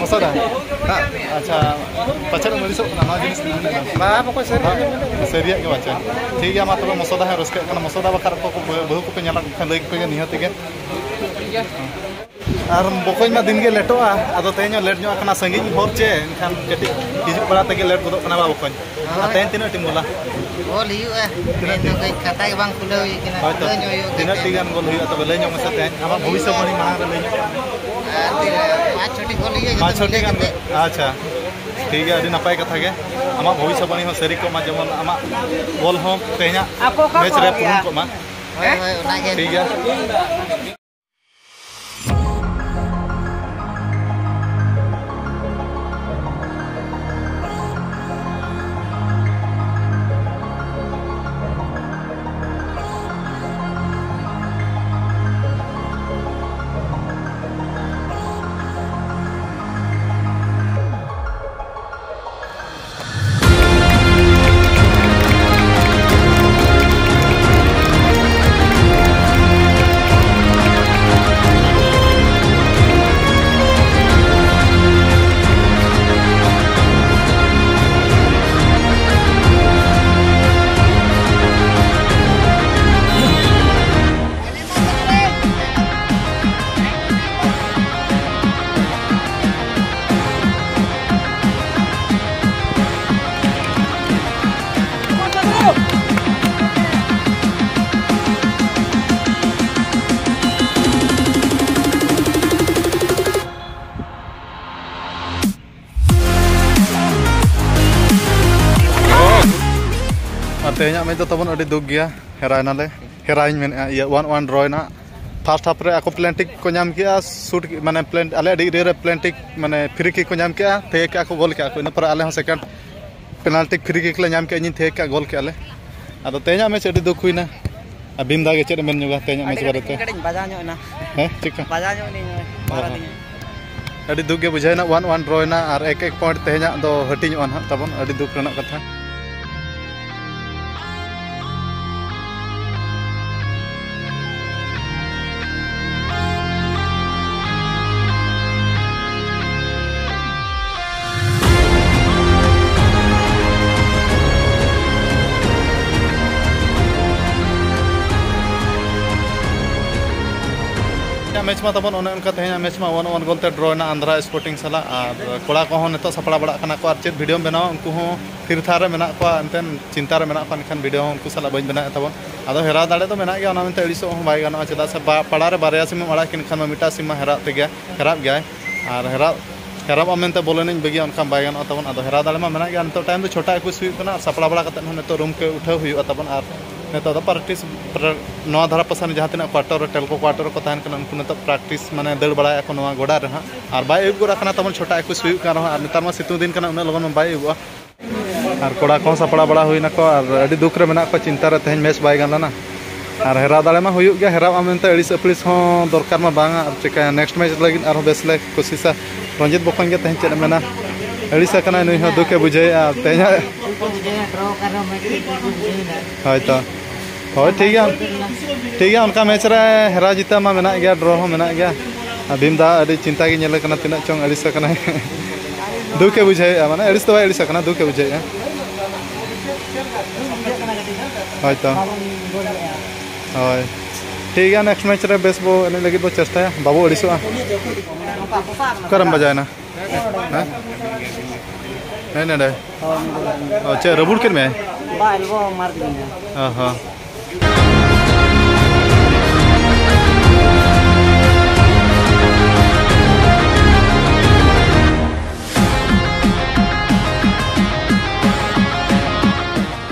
ᱢᱚᱥᱚᱫᱟ, ᱟᱪᱪᱷᱟ, ᱯᱟᱪᱮᱫ ᱮᱢ ᱟᱹᱲᱤᱥᱚᱜ ᱠᱟᱱᱟ ᱱᱚᱣᱟ ᱡᱤᱱᱤᱥ ᱧᱮᱞ ᱞᱮᱱᱟ? ᱵᱟᱝ, ᱵᱟᱠᱚ ᱥᱟᱹᱨᱤ ᱜᱮ᱾ ᱥᱟᱹᱨᱤᱭᱟᱜ ᱜᱮ ᱵᱟᱪᱷᱟ᱾ ᱴᱷᱤᱠ ᱜᱮᱭᱟ, ᱢᱟ ᱛᱚᱵᱮ ᱢᱚᱥᱚᱫᱟ ᱦᱚᱸ ᱨᱟᱹᱥᱠᱟᱹᱜ ᱠᱟᱱᱟ᱾ ᱢᱚᱥᱚᱫᱟ ᱵᱟᱠᱷᱨᱟ ᱚᱠᱚᱭ ᱠᱚ ᱵᱟᱹᱦᱩ ᱠᱚᱯᱮ ᱧᱮᱞ ᱟᱠᱟᱫ ᱠᱷᱟᱱ ᱞᱟᱹᱭ ᱯᱮ ᱱᱤᱦᱟᱹᱛ ᱜᱮ᱾ ᱟᱨ ᱵᱚᱠᱚᱧ ᱢᱟ ᱫᱤᱱ ᱜᱮ ᱞᱮᱴᱚᱜᱼᱟ, ᱟᱫᱚ ᱛᱮᱦᱮᱧ ᱦᱚᱸ ᱞᱮᱴ ᱧᱚᱜ ᱟᱠᱟᱱᱟ, ᱥᱟᱺᱜᱤᱧ ᱦᱚᱨ ᱪᱮ, ᱮᱱᱠᱷᱟᱱ ᱠᱟᱹᱴᱤᱡ ᱦᱤᱡᱩᱜ ᱵᱟᱲᱟ ᱛᱮᱜᱮ ᱞᱮᱴ ᱜᱚᱫᱚᱜ ᱠᱟᱱᱟ ᱵᱟ ᱵᱚᱠᱚᱧ? ᱟᱨ ᱦᱳᱭ᱾ ᱛᱮᱦᱮᱧ ᱛᱤᱱᱟᱹᱜ ᱴᱤᱢ ᱜᱳᱞᱟ? ᱜᱳᱞ ᱦᱩᱭᱩᱜᱼᱟ᱾ ᱛᱤᱱᱟᱹᱜ ᱛᱮᱦᱮᱧ ᱫᱚ ᱴᱤᱢ? ᱠᱟᱹᱡ ᱠᱷᱟᱛᱟ ᱜᱮ ᱵᱟᱝ ᱠᱷᱩᱞᱟᱹᱣ ᱦᱩᱭ ᱠᱟᱱᱟ, ᱦᱳᱭ ᱛᱚ᱾ ᱠᱷᱩᱞᱟᱹᱣ ᱧᱚᱜ ᱦᱩᱭᱩᱜᱼᱟ ᱛᱤᱱᱟᱹᱜ ᱠᱟᱹᱡ ᱴᱤ ᱜᱟᱱ ᱜᱳᱞ ᱦᱩᱭᱩᱜᱼᱟ ᱛᱚᱵᱮ ᱞᱟᱹᱭ ᱧᱚᱜ ᱢᱮᱥᱮ ᱛᱮᱦᱮᱧ? ᱟᱢᱟᱜ ᱵᱷᱚᱵᱤᱥᱥᱚᱵᱟᱬᱤ ᱢᱟᱲᱟᱝ ᱨᱮ ᱞᱟᱹᱭ ᱧᱚᱜ ᱢᱮ᱾ ᱟᱨ ᱛᱤᱱᱟᱹᱜ ᱯᱟᱸᱪ ᱪᱷᱚᱴᱤ ᱜᱳᱞ ᱦᱩᱭᱩᱜᱼᱟ ᱡᱚᱛᱚ ᱯᱟᱸᱪ ᱪᱷᱚᱴᱤ ᱢᱤᱞᱟᱹᱣ ᱜᱟᱱ ᱠᱟᱛᱮ᱾ ᱜᱳᱞ᱾ ᱟᱪᱪᱷᱟ, ᱴᱷᱤᱠ ᱜᱮᱭᱟ, ᱟᱹᱰᱤ ᱱᱟᱯᱟᱭ ᱠᱟᱛᱷᱟ ᱜᱮ᱾ ᱟᱢᱟᱜ ᱵᱷᱚᱵᱤᱥᱥᱚᱵᱟᱬᱤ ᱦᱚᱸ ᱥᱟᱹᱨᱤ ᱠᱚᱜ ᱢᱟ, ᱡᱮᱢᱚᱱ ᱟᱢᱟᱜ ᱜᱳᱞ ᱦᱚᱸ ᱛᱮᱦᱮᱧᱟᱜ ᱟᱠᱚ ᱚᱠᱟ ᱢᱮᱪ ᱠᱚ ᱨᱮ ᱟᱹᱜᱩᱭᱟ? ᱯᱩᱨᱩᱱ ᱠᱚᱜ ᱢᱟ᱾ ᱦᱳᱭ, ᱦᱳᱭ, ᱚᱱᱟᱜᱮ᱾ ᱴᱷᱤᱠ ᱜᱮᱭᱟ᱾ ᱛᱮᱦᱮᱧᱟᱜ ᱢᱮᱪ ᱫᱚ ᱛᱟᱵᱚᱱ ᱟᱹᱰᱤ ᱫᱩᱠ ᱜᱮᱭᱟ, ᱦᱮᱨᱟᱭᱱᱟᱞᱮ, ᱦᱮᱨᱟᱧ ᱢᱮᱱᱮᱫᱼᱟ, ᱤᱭᱟᱹ ᱚᱣᱟᱱ ᱚᱣᱟᱱ ᱰᱨᱚᱭᱮᱱᱟ᱾ ᱯᱷᱟᱥᱴ ᱦᱟᱯ ᱨᱮ ᱟᱠᱚ ᱯᱞᱮᱱᱴᱤᱠ ᱠᱚ ᱧᱟᱢ ᱠᱮᱜᱼᱟ, ᱥᱩᱴ ᱢᱟᱱᱮ ᱯᱞᱮᱱ ᱟᱞᱮ ᱟᱹᱰᱤ ᱮᱨᱤᱭᱟ ᱨᱮ ᱯᱞᱮᱱᱴᱤᱠ ᱢᱟᱱᱮ ᱯᱷᱨᱤ ᱠᱤᱠ ᱠᱚ ᱧᱟᱢ ᱠᱮᱜᱼᱟ, ᱛᱷᱤᱭᱟᱹ ᱠᱮᱜᱼᱟ ᱠᱚ, ᱜᱳᱞ ᱠᱮᱜᱼᱟ ᱠᱚ, ᱤᱱᱟᱹ ᱯᱚᱨᱮ ᱟᱞᱮ ᱦᱚᱸ ᱥᱮᱠᱮᱱᱰ ᱯᱮᱱᱟᱞᱴᱤ ᱯᱷᱨᱤ ᱠᱤᱠ ᱞᱮ ᱧᱟᱢ ᱠᱮᱜᱼᱟ, ᱤᱧᱤᱧ ᱛᱷᱤᱭᱟᱹ ᱠᱮᱜᱼᱟ, ᱜᱳᱞ ᱠᱮᱜᱼᱟ ᱞᱮ᱾ ᱟᱫᱚ ᱛᱮᱦᱮᱧᱟᱜ ᱢᱮᱪ ᱟᱹᱰᱤ ᱫᱩᱠ ᱦᱩᱭᱱᱟ᱾ ᱟᱨ ᱵᱤᱢᱫᱟ ᱜᱮ ᱪᱮᱫ ᱮᱢ ᱢᱮᱱ ᱧᱚᱜᱟ ᱛᱮᱦᱮᱧᱟᱜ ᱢᱮᱪ ᱟᱹᱰᱤ ᱵᱟᱨᱮᱛᱮ? ᱠᱟᱹᱴᱤᱡ ᱵᱟᱡᱟᱣ ᱧᱚᱜ ᱮᱱᱟ᱾ ᱦᱮᱸ, ᱪᱮᱫᱠᱟ? ᱵᱟᱡᱟᱣ ᱧᱚᱜ ᱮᱱᱟᱹᱧ ᱱᱚᱜᱼᱚᱭ, ᱚ ᱢᱟᱨᱟᱝ ᱦᱚᱸ᱾ ᱟᱹᱰᱤ ᱫᱩᱠ ᱜᱮ ᱵᱩᱡᱷᱟᱹᱣ ᱮᱱᱟ, ᱚᱣᱟᱱ ᱚᱣᱟᱱ ᱰᱨᱚ ᱮᱱᱟ ᱟᱨ ᱮᱠ ᱮᱠ ᱯᱚᱭᱮᱱᱴ ᱛᱮᱦᱮᱧᱟᱜ ᱫᱚ ᱦᱟᱹᱴᱤᱧᱚᱜᱼᱟ ᱱᱟᱦᱟᱜ ᱛᱟᱵᱚᱱ, ᱟᱹᱰᱤ ᱫᱩᱠ ᱨᱮᱱᱟᱜ ᱠᱟᱛᱷᱟ᱾ ᱢᱮᱪ ᱢᱟ ᱛᱟᱵᱚᱱ ᱚᱱᱮ ᱚᱱᱠᱟ, ᱛᱮᱦᱮᱧᱟᱜ ᱢᱮᱪ ᱢᱟ ᱚᱣᱟᱱ ᱚᱣᱟᱱ ᱜᱳᱞ ᱛᱮ ᱰᱨᱚ ᱮᱱᱟ ᱟᱱᱫᱷᱨᱟ ᱥᱯᱳᱨᱴᱤᱝ ᱥᱟᱞᱟᱜ᱾ ᱟᱨ ᱠᱚᱲᱟ ᱠᱚᱦᱚᱸ ᱱᱤᱛᱚᱜ ᱥᱟᱯᱲᱟᱣ ᱵᱟᱲᱟᱜ ᱠᱟᱱᱟ ᱠᱚ, ᱟᱨ ᱪᱮᱫ ᱵᱷᱤᱰᱤᱭᱳᱢ ᱵᱮᱱᱟᱣᱟ, ᱩᱱᱠᱩ ᱦᱚᱸ ᱛᱷᱤᱨ ᱛᱷᱟᱨ ᱨᱮ ᱢᱮᱱᱟᱜ ᱠᱚᱣᱟ, ᱮᱱᱛᱮᱫ ᱪᱤᱱᱛᱟ ᱨᱮ ᱢᱮᱱᱟᱜ ᱠᱚᱣᱟ, ᱮᱱᱠᱷᱟᱱ ᱵᱷᱤᱰᱤᱭᱳ ᱦᱚᱸ ᱩᱱᱠᱩ ᱥᱟᱞᱟᱜ ᱵᱟᱹᱧ ᱵᱮᱱᱟᱣᱮᱫ ᱛᱟᱵᱚᱱ᱾ ᱟᱫᱚ ᱦᱮᱨᱟᱣ ᱫᱟᱲᱮ ᱫᱚ ᱢᱮᱱᱟᱜ ᱜᱮᱭᱟ, ᱚᱱᱟ ᱢᱮᱱᱛᱮ ᱟᱹᱲᱤᱥᱚᱜ ᱦᱚᱸ ᱵᱟᱭ ᱜᱟᱱᱚᱜᱼᱟ, ᱪᱮᱫᱟᱜ ᱥᱮ ᱵᱟ-, ᱯᱟᱲᱟ ᱨᱮ ᱵᱟᱨᱭᱟ ᱥᱤᱢ ᱮᱢ ᱟᱲᱟᱜ ᱠᱤᱱ ᱠᱷᱟᱱ ᱢᱟ ᱢᱤᱫᱴᱟᱝ ᱥᱤᱢ ᱢᱟ ᱦᱮᱨᱟᱜ ᱛᱮᱜᱮ, ᱦᱮᱨᱟᱜ ᱜᱮᱭᱟᱭ᱾ ᱟᱨ ᱦᱮᱨᱟᱜ, ᱦᱮᱨᱟᱜ ᱟᱢ ᱢᱮᱱᱛᱮ ᱵᱚᱞ ᱮᱱᱮᱡ ᱵᱟᱹᱜᱤᱭᱟ, ᱚᱱᱠᱟ ᱵᱟᱭ ᱜᱟᱱᱚᱜᱼᱟ ᱛᱟᱵᱚᱱ᱾ ᱟᱫᱚ ᱦᱮᱨᱟᱣ ᱫᱟᱲᱮ ᱢᱟ ᱢᱮᱱᱟᱜ ᱜᱮᱭᱟ, ᱱᱤᱛᱚᱜ ᱴᱟᱭᱤᱢ ᱫᱚ ᱪᱷᱚᱴᱟ ᱮᱠᱩᱥ ᱦᱩᱭᱩᱜ ᱠᱟᱱᱟ, ᱟᱨ ᱥᱟᱯᱲᱟᱣ ᱵᱟᱲᱟ ᱠᱟᱛᱮᱫ ᱦᱚᱸ ᱱᱤᱛᱚᱜ ᱨᱩᱢ ᱠᱚ ᱩᱴᱷᱟᱹᱣ ᱦᱩᱭᱩᱜᱼᱟ ᱛᱟᱵᱚᱱ᱾ ᱟᱨ ᱱᱤᱛᱚᱜ ᱫᱚ ᱯᱨᱮᱠᱴᱤᱥ ᱱᱚᱣᱟ ᱫᱷᱟᱨᱟ ᱯᱟᱥᱮ ᱨᱮ ᱡᱟᱦᱟᱸ ᱛᱤᱱᱟᱹᱜ ᱠᱚᱣᱟᱴᱟᱨ ᱨᱮ, ᱴᱮᱞᱠᱳ ᱠᱣᱟᱴᱟᱨ ᱨᱮᱠᱚ ᱛᱟᱦᱮᱱ ᱠᱟᱱᱟ, ᱩᱱᱠᱩ ᱱᱤᱛᱚᱜ ᱯᱨᱮᱠᱴᱤᱥ ᱢᱟᱱᱮ ᱫᱟᱹᱲ ᱵᱟᱲᱟᱭᱟᱠᱚ ᱱᱚᱣᱟ ᱜᱚᱰᱟ ᱨᱮ ᱦᱟᱸᱜ᱾ ᱟᱨ ᱵᱟᱭ ᱟᱹᱭᱩᱵ ᱜᱚᱫ ᱟᱠᱟᱱᱟ ᱛᱟᱵᱚᱱ, ᱪᱷᱚᱴᱟ ᱮᱠᱩᱥ ᱦᱩᱭᱩᱜ ᱠᱟᱱ ᱨᱮᱦᱚᱸ, ᱟᱨ ᱱᱮᱛᱟᱨ ᱢᱟ ᱥᱤᱛᱩᱝ ᱫᱤᱱ ᱠᱟᱱᱟ, ᱩᱱᱟᱹᱜ ᱞᱚᱜᱚᱱ ᱢᱟ ᱵᱟᱭ ᱟᱹᱭᱩᱵᱚᱜᱼᱟ᱾ ᱟᱨ ᱠᱚᱲᱟ ᱠᱚᱦᱚᱸ ᱥᱟᱯᱲᱟᱣ ᱵᱟᱲᱟ ᱦᱩᱭᱱᱟᱠᱚ, ᱟᱨ ᱟᱹᱰᱤ ᱫᱩᱠ ᱨᱮ ᱢᱮᱱᱟᱜ ᱠᱚᱣᱟ, ᱪᱤᱱᱛᱟ ᱨᱮ ᱛᱮᱦᱮᱧ ᱢᱮᱪ ᱵᱟᱭ ᱜᱟᱱ ᱞᱮᱱᱟ᱾ ᱟᱨ ᱦᱮᱨᱟᱣ ᱫᱟᱲᱮ ᱢᱟ ᱦᱩᱭᱩᱜ ᱜᱮᱭᱟ, ᱦᱮᱨᱟᱣ ᱟᱢ ᱢᱮᱱᱛᱮ ᱟᱹᱲᱤᱥ ᱟᱹᱯᱲᱤᱥ ᱦᱚᱸ ᱫᱚᱨᱠᱟᱨ ᱢᱟ ᱵᱟᱝᱟ, ᱟᱨ ᱪᱤᱠᱟᱹᱭᱟ, ᱱᱮᱠᱥᱴ ᱢᱮᱪ ᱞᱟᱹᱜᱤᱫ ᱟᱨᱦᱚᱸ ᱵᱮᱥ ᱞᱮ ᱠᱳᱥᱤᱥᱟ᱾ ᱨᱚᱧᱡᱤᱛ ᱵᱚᱠᱚᱧ ᱜᱮ ᱛᱮᱦᱮᱧ ᱪᱮᱫ ᱮ ᱢᱮᱱᱟ, ᱟᱹᱲᱤᱥ ᱟᱠᱟᱱᱟᱭ ᱱᱩᱭ ᱦᱚᱸ, ᱫᱩᱠ ᱮ ᱵᱩᱡᱷᱟᱹᱣᱮᱫᱼᱟ ᱛᱮᱦᱮᱧᱟᱜ᱾ ᱦᱳᱭ ᱛᱚ᱾ ᱦᱳᱭ, ᱴᱷᱤᱠ ᱜᱮᱭᱟ, ᱴᱷᱤᱠ ᱜᱮᱭᱟ, ᱚᱱᱠᱟ ᱢᱮᱪ ᱨᱮ ᱦᱮᱨᱟᱣ ᱡᱤᱛᱟᱹᱣ ᱢᱟ ᱢᱮᱱᱟᱜ ᱜᱮᱭᱟ, ᱰᱨᱚ ᱦᱚᱸ ᱢᱮᱱᱟᱜ ᱜᱮᱭᱟ᱾ ᱟᱨ ᱵᱷᱤᱢ ᱫᱟ ᱟᱹᱰᱤ ᱪᱤᱱᱛᱟ ᱜᱮ ᱧᱮᱞᱮ ᱠᱟᱱᱟ, ᱛᱤᱱᱟᱹᱜ ᱪᱚᱝ ᱟᱹᱲᱤᱥ ᱟᱠᱟᱱᱟᱭ᱾ ᱫᱩᱠ ᱮ ᱵᱩᱡᱷᱟᱹᱣᱮᱫᱼᱟ, ᱢᱟᱱᱮ ᱟᱹᱲᱤᱥ ᱫᱚ ᱵᱟᱭ ᱟᱹᱲᱤᱥ ᱟᱠᱟᱱᱟ, ᱫᱩᱠ ᱮ ᱵᱩᱡᱷᱟᱹᱣᱮᱫᱼᱟ᱾ ᱦᱳᱭ ᱛᱚ᱾ ᱦᱳᱭ, ᱴᱷᱤᱠ ᱜᱮᱭᱟ, ᱱᱮᱠᱥᱴ ᱢᱮᱪ ᱨᱮ ᱵᱮᱥ ᱵᱚ ᱮᱱᱮᱡ ᱞᱟᱹᱜᱤᱫ ᱵᱚ ᱪᱮᱥᱴᱟᱭᱟ, ᱵᱟᱵᱚ ᱟᱹᱲᱤᱥᱚᱜᱼᱟ᱾ ᱚᱠᱟᱨᱮᱢ ᱵᱟᱡᱟᱣᱮᱱᱟ? ᱦᱮᱸ? ᱦᱮᱸ, ᱱᱚᱰᱮ᱾ ᱚ, ᱪᱮᱫ, ᱨᱟᱹᱵᱩᱲ ᱠᱮᱫ ᱢᱮᱭᱟᱭ? ᱵᱟ, ᱮᱞᱵᱚ ᱢᱟᱨ ᱠᱤᱫᱤᱧᱟ᱾ ᱚ ᱦᱚᱸ᱾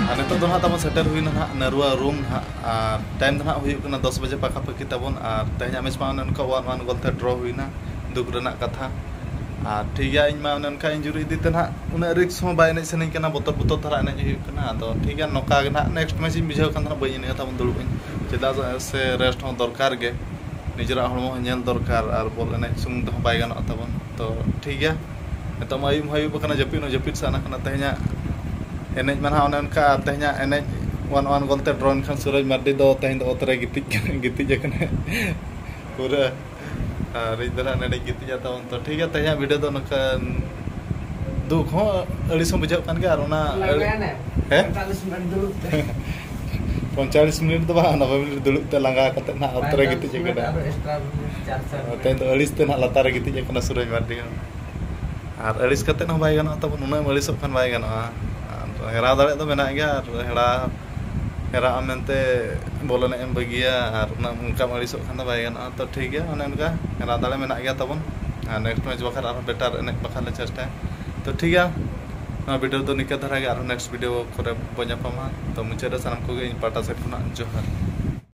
ᱟᱨ ᱱᱤᱛᱚᱜ ᱫᱚ ᱱᱟᱦᱟᱜ ᱛᱟᱵᱚᱱ ᱥᱮᱴᱮᱨ ᱦᱩᱭᱱᱟ ᱱᱟᱦᱟᱜ ᱱᱟᱹᱨᱩᱣᱟ ᱨᱩᱢ ᱱᱟᱦᱟᱜ, ᱟᱨ ᱴᱟᱭᱤᱢ ᱫᱚ ᱱᱟᱦᱟᱜ ᱦᱩᱭᱩᱜ ᱠᱟᱱᱟ ᱫᱚᱥ ᱵᱟᱡᱮ ᱯᱟᱠᱟᱯᱟᱠᱤ ᱛᱟᱵᱚᱱ᱾ ᱟᱨ ᱛᱮᱦᱮᱧᱟᱜ ᱢᱮᱪ ᱢᱟ ᱚᱱᱮ ᱚᱱᱠᱟ ᱚᱣᱟᱱ ᱚᱣᱟᱱ ᱜᱳᱞ ᱛᱮ ᱰᱨᱚ ᱦᱩᱭᱱᱟ, ᱫᱩᱠ ᱨᱮᱱᱟᱜ ᱠᱟᱛᱷᱟ᱾ ᱟᱨ ᱴᱷᱤᱠ ᱜᱮᱭᱟ, ᱤᱧ ᱢᱟ ᱚᱱᱮ ᱚᱱᱠᱟ ᱤᱧᱡᱩᱨᱤ ᱤᱫᱤ ᱛᱮ ᱱᱟᱦᱟᱜ ᱩᱱᱟᱹᱜ ᱨᱤᱠᱥ ᱦᱚᱸ ᱵᱟᱭ ᱮᱱᱮᱡ ᱥᱟᱱᱟᱧ ᱠᱟᱱᱟ, ᱵᱚᱛᱚᱨ ᱵᱚᱛᱚᱨ ᱫᱷᱟᱨᱟ ᱮᱱᱮᱡ ᱦᱩᱭᱩᱜ ᱠᱟᱱᱟ᱾ ᱟᱫᱚ ᱴᱷᱤᱠ ᱜᱮᱭᱟ, ᱱᱚᱝᱠᱟ ᱜᱮ ᱱᱟᱦᱟᱜ ᱱᱮᱠᱥᱴ ᱢᱮᱪ ᱤᱧ ᱵᱩᱡᱷᱟᱹᱣ ᱠᱷᱟᱱ ᱫᱚ ᱱᱟᱦᱟᱜ ᱵᱟᱹᱧ ᱮᱱᱮᱡᱼᱟ, ᱛᱟᱵᱚᱱ ᱫᱩᱲᱩᱵ ᱟᱹᱧ, ᱪᱮᱫᱟᱜ ᱥᱮ ᱨᱮᱥᱴ ᱦᱚᱸ ᱫᱚᱨᱠᱟᱨ ᱜᱮ, ᱱᱤᱡᱮᱨᱟᱜ ᱦᱚᱲᱢᱚ ᱦᱚᱸ ᱧᱮᱞ ᱫᱚᱨᱠᱟᱨ, ᱟᱨ ᱵᱚᱞ ᱮᱱᱮᱡ ᱥᱩᱢᱩᱝ ᱛᱮᱦᱚᱸ ᱵᱟᱭ ᱜᱟᱱᱚᱜᱼᱟ ᱛᱟᱵᱚᱱ᱾ ᱛᱚ ᱴᱷᱤᱠ ᱜᱮᱭᱟ, ᱱᱤᱛᱚᱜ ᱢᱟ ᱟᱹᱭᱩᱵ ᱦᱚᱸ ᱟᱹᱭᱩᱵ ᱟᱠᱟᱱᱟ, ᱡᱟᱹᱯᱤᱫ ᱦᱚᱸ ᱡᱟᱹᱯᱤᱫ ᱥᱟᱱᱟ ᱠᱟᱱᱟ᱾ ᱛᱮᱦᱮᱧᱟᱜ ᱮᱱᱮᱡ ᱢᱟ ᱱᱟᱦᱟᱜ ᱚᱱᱮ ᱚᱱᱠᱟ, ᱟᱨ ᱛᱮᱦᱮᱧᱟᱜ ᱮᱱᱮᱡ ᱚᱣᱟᱱ ᱚᱣᱟᱱ ᱜᱳᱞ ᱛᱮ ᱰᱨᱚ ᱮᱱ ᱠᱷᱟᱱ ᱥᱩᱨᱚᱡᱽ ᱢᱟᱨᱰᱤ ᱫᱚ ᱛᱮᱦᱮᱧ ᱫᱚ ᱚᱛ ᱨᱮ ᱜᱤᱛᱤᱡ ᱠᱟᱱᱟ, ᱜᱤᱛᱤᱡ ᱟᱠᱟᱱᱟᱭ ᱯᱩᱨᱟᱹ᱾ ᱟᱨ ᱤᱧ ᱫᱚ ᱱᱟᱦᱟᱜ ᱱᱚᱰᱮᱧ ᱜᱤᱛᱤᱡᱟ ᱛᱟᱵᱚᱱ᱾ ᱛᱚ ᱴᱷᱤᱠ ᱜᱮᱭᱟ, ᱛᱮᱦᱮᱧᱟᱜ ᱵᱷᱤᱰᱤᱭᱳ ᱫᱚ ᱱᱚᱝᱠᱟ ᱫᱩᱠ ᱦᱚᱸ ᱟᱹᱲᱤᱥ ᱦᱚᱸ ᱵᱩᱡᱷᱟᱹᱜ ᱠᱟᱱ ᱜᱮᱭᱟ, ᱟᱨ ᱚᱱᱟ ᱞᱟᱸᱜᱟᱭᱮᱱᱟᱭ᱾ ᱦᱮᱸ? ᱯᱚᱸᱭᱛᱟᱞᱤᱥ ᱢᱤᱱᱤᱴ ᱫᱩᱲᱩᱵ ᱛᱮ᱾ ᱯᱚᱸᱭᱛᱟᱞᱤᱥ ᱢᱤᱱᱤᱴ ᱫᱚ ᱵᱟᱝ, ᱱᱚᱵᱵᱳᱭ ᱢᱤᱱᱤᱴ ᱫᱩᱲᱩᱵ ᱛᱮ ᱞᱟᱸᱜᱟ ᱠᱟᱛᱮ ᱱᱟᱦᱟᱜ ᱚᱛ ᱨᱮ ᱜᱤᱛᱤᱡ ᱟᱠᱟᱱᱟ᱾ ᱟᱨᱚ ᱮᱠᱥᱴᱨᱟ ᱢᱤᱱᱤᱴ ᱪᱟᱨ ᱪᱟᱨ ᱢᱤᱱᱤᱴ᱾ ᱛᱮᱦᱮᱧ ᱫᱚ ᱟᱹᱲᱤᱥ ᱛᱮ ᱱᱟᱦᱟᱜ ᱞᱟᱛᱟᱨ ᱨᱮ ᱜᱤᱛᱤᱡ ᱟᱠᱟᱱᱟ ᱥᱩᱨᱚᱡᱽ ᱢᱟᱨᱰᱤ ᱦᱚᱸ᱾ ᱟᱨ ᱟᱹᱲᱤᱥ ᱠᱟᱛᱮ ᱦᱚᱸ ᱵᱟᱭ ᱜᱟᱱᱚᱜᱼᱟ ᱛᱟᱵᱚᱱ, ᱩᱱᱟᱹᱜ ᱮᱢ ᱟᱹᱲᱤᱥᱚᱜ ᱠᱷᱟᱱ ᱵᱟᱭ ᱜᱟᱱᱚᱜᱼᱟ᱾ ᱟᱨ ᱦᱮᱲᱟ ᱫᱟᱲᱮ ᱫᱚ ᱢᱮᱱᱟᱜ ᱜᱮᱭᱟ, ᱟᱨ ᱦᱮᱲᱟ, ᱦᱮᱲᱟᱜ ᱟᱢ ᱢᱮᱱᱛᱮ ᱵᱚᱞ ᱮᱱᱮᱡ ᱮᱢ ᱵᱟᱹᱜᱤᱭᱟ, ᱟᱨ ᱩᱱᱟᱹᱜ ᱚᱱᱠᱟᱢ ᱟᱹᱲᱤᱥᱚᱜ ᱠᱷᱟᱱ ᱫᱚ ᱵᱟᱭ ᱜᱟᱱᱚᱜᱼᱟ᱾ ᱛᱚ ᱴᱷᱤᱠ ᱜᱮᱭᱟ, ᱚᱱᱮ ᱚᱱᱠᱟ ᱦᱮᱲᱟ ᱫᱟᱲᱮ ᱢᱮᱱᱟᱜ ᱜᱮᱭᱟ ᱛᱟᱵᱚᱱ᱾ ᱟᱨ ᱱᱮᱠᱥᱴ ᱢᱮᱪ ᱵᱟᱠᱷᱨᱟ ᱟᱨᱦᱚᱸ ᱵᱮᱴᱟᱨ ᱮᱱᱮᱡ ᱵᱟᱠᱷᱨᱟ ᱞᱮ ᱪᱮᱥᱴᱟᱭᱟ᱾ ᱛᱚ ᱴᱷᱤᱠ ᱜᱮᱭᱟ, ᱱᱚᱣᱟ ᱵᱷᱤᱰᱤᱭᱳ ᱫᱚ ᱱᱤᱝᱠᱟᱹ ᱫᱷᱟᱨᱟ ᱜᱮ, ᱟᱨᱦᱚᱸ ᱱᱮᱠᱥᱴ ᱵᱷᱤᱰᱤᱭᱳ ᱠᱚᱨᱮ ᱵᱚ ᱧᱟᱯᱟᱢᱟ᱾ ᱛᱚ ᱢᱩᱪᱟᱹᱫ ᱨᱮ ᱥᱟᱱᱟᱢ ᱠᱚᱜᱮ ᱤᱧ ᱯᱟᱦᱴᱟ ᱥᱮᱫ ᱠᱷᱚᱱᱟᱜ ᱡᱚᱦᱟᱨ᱾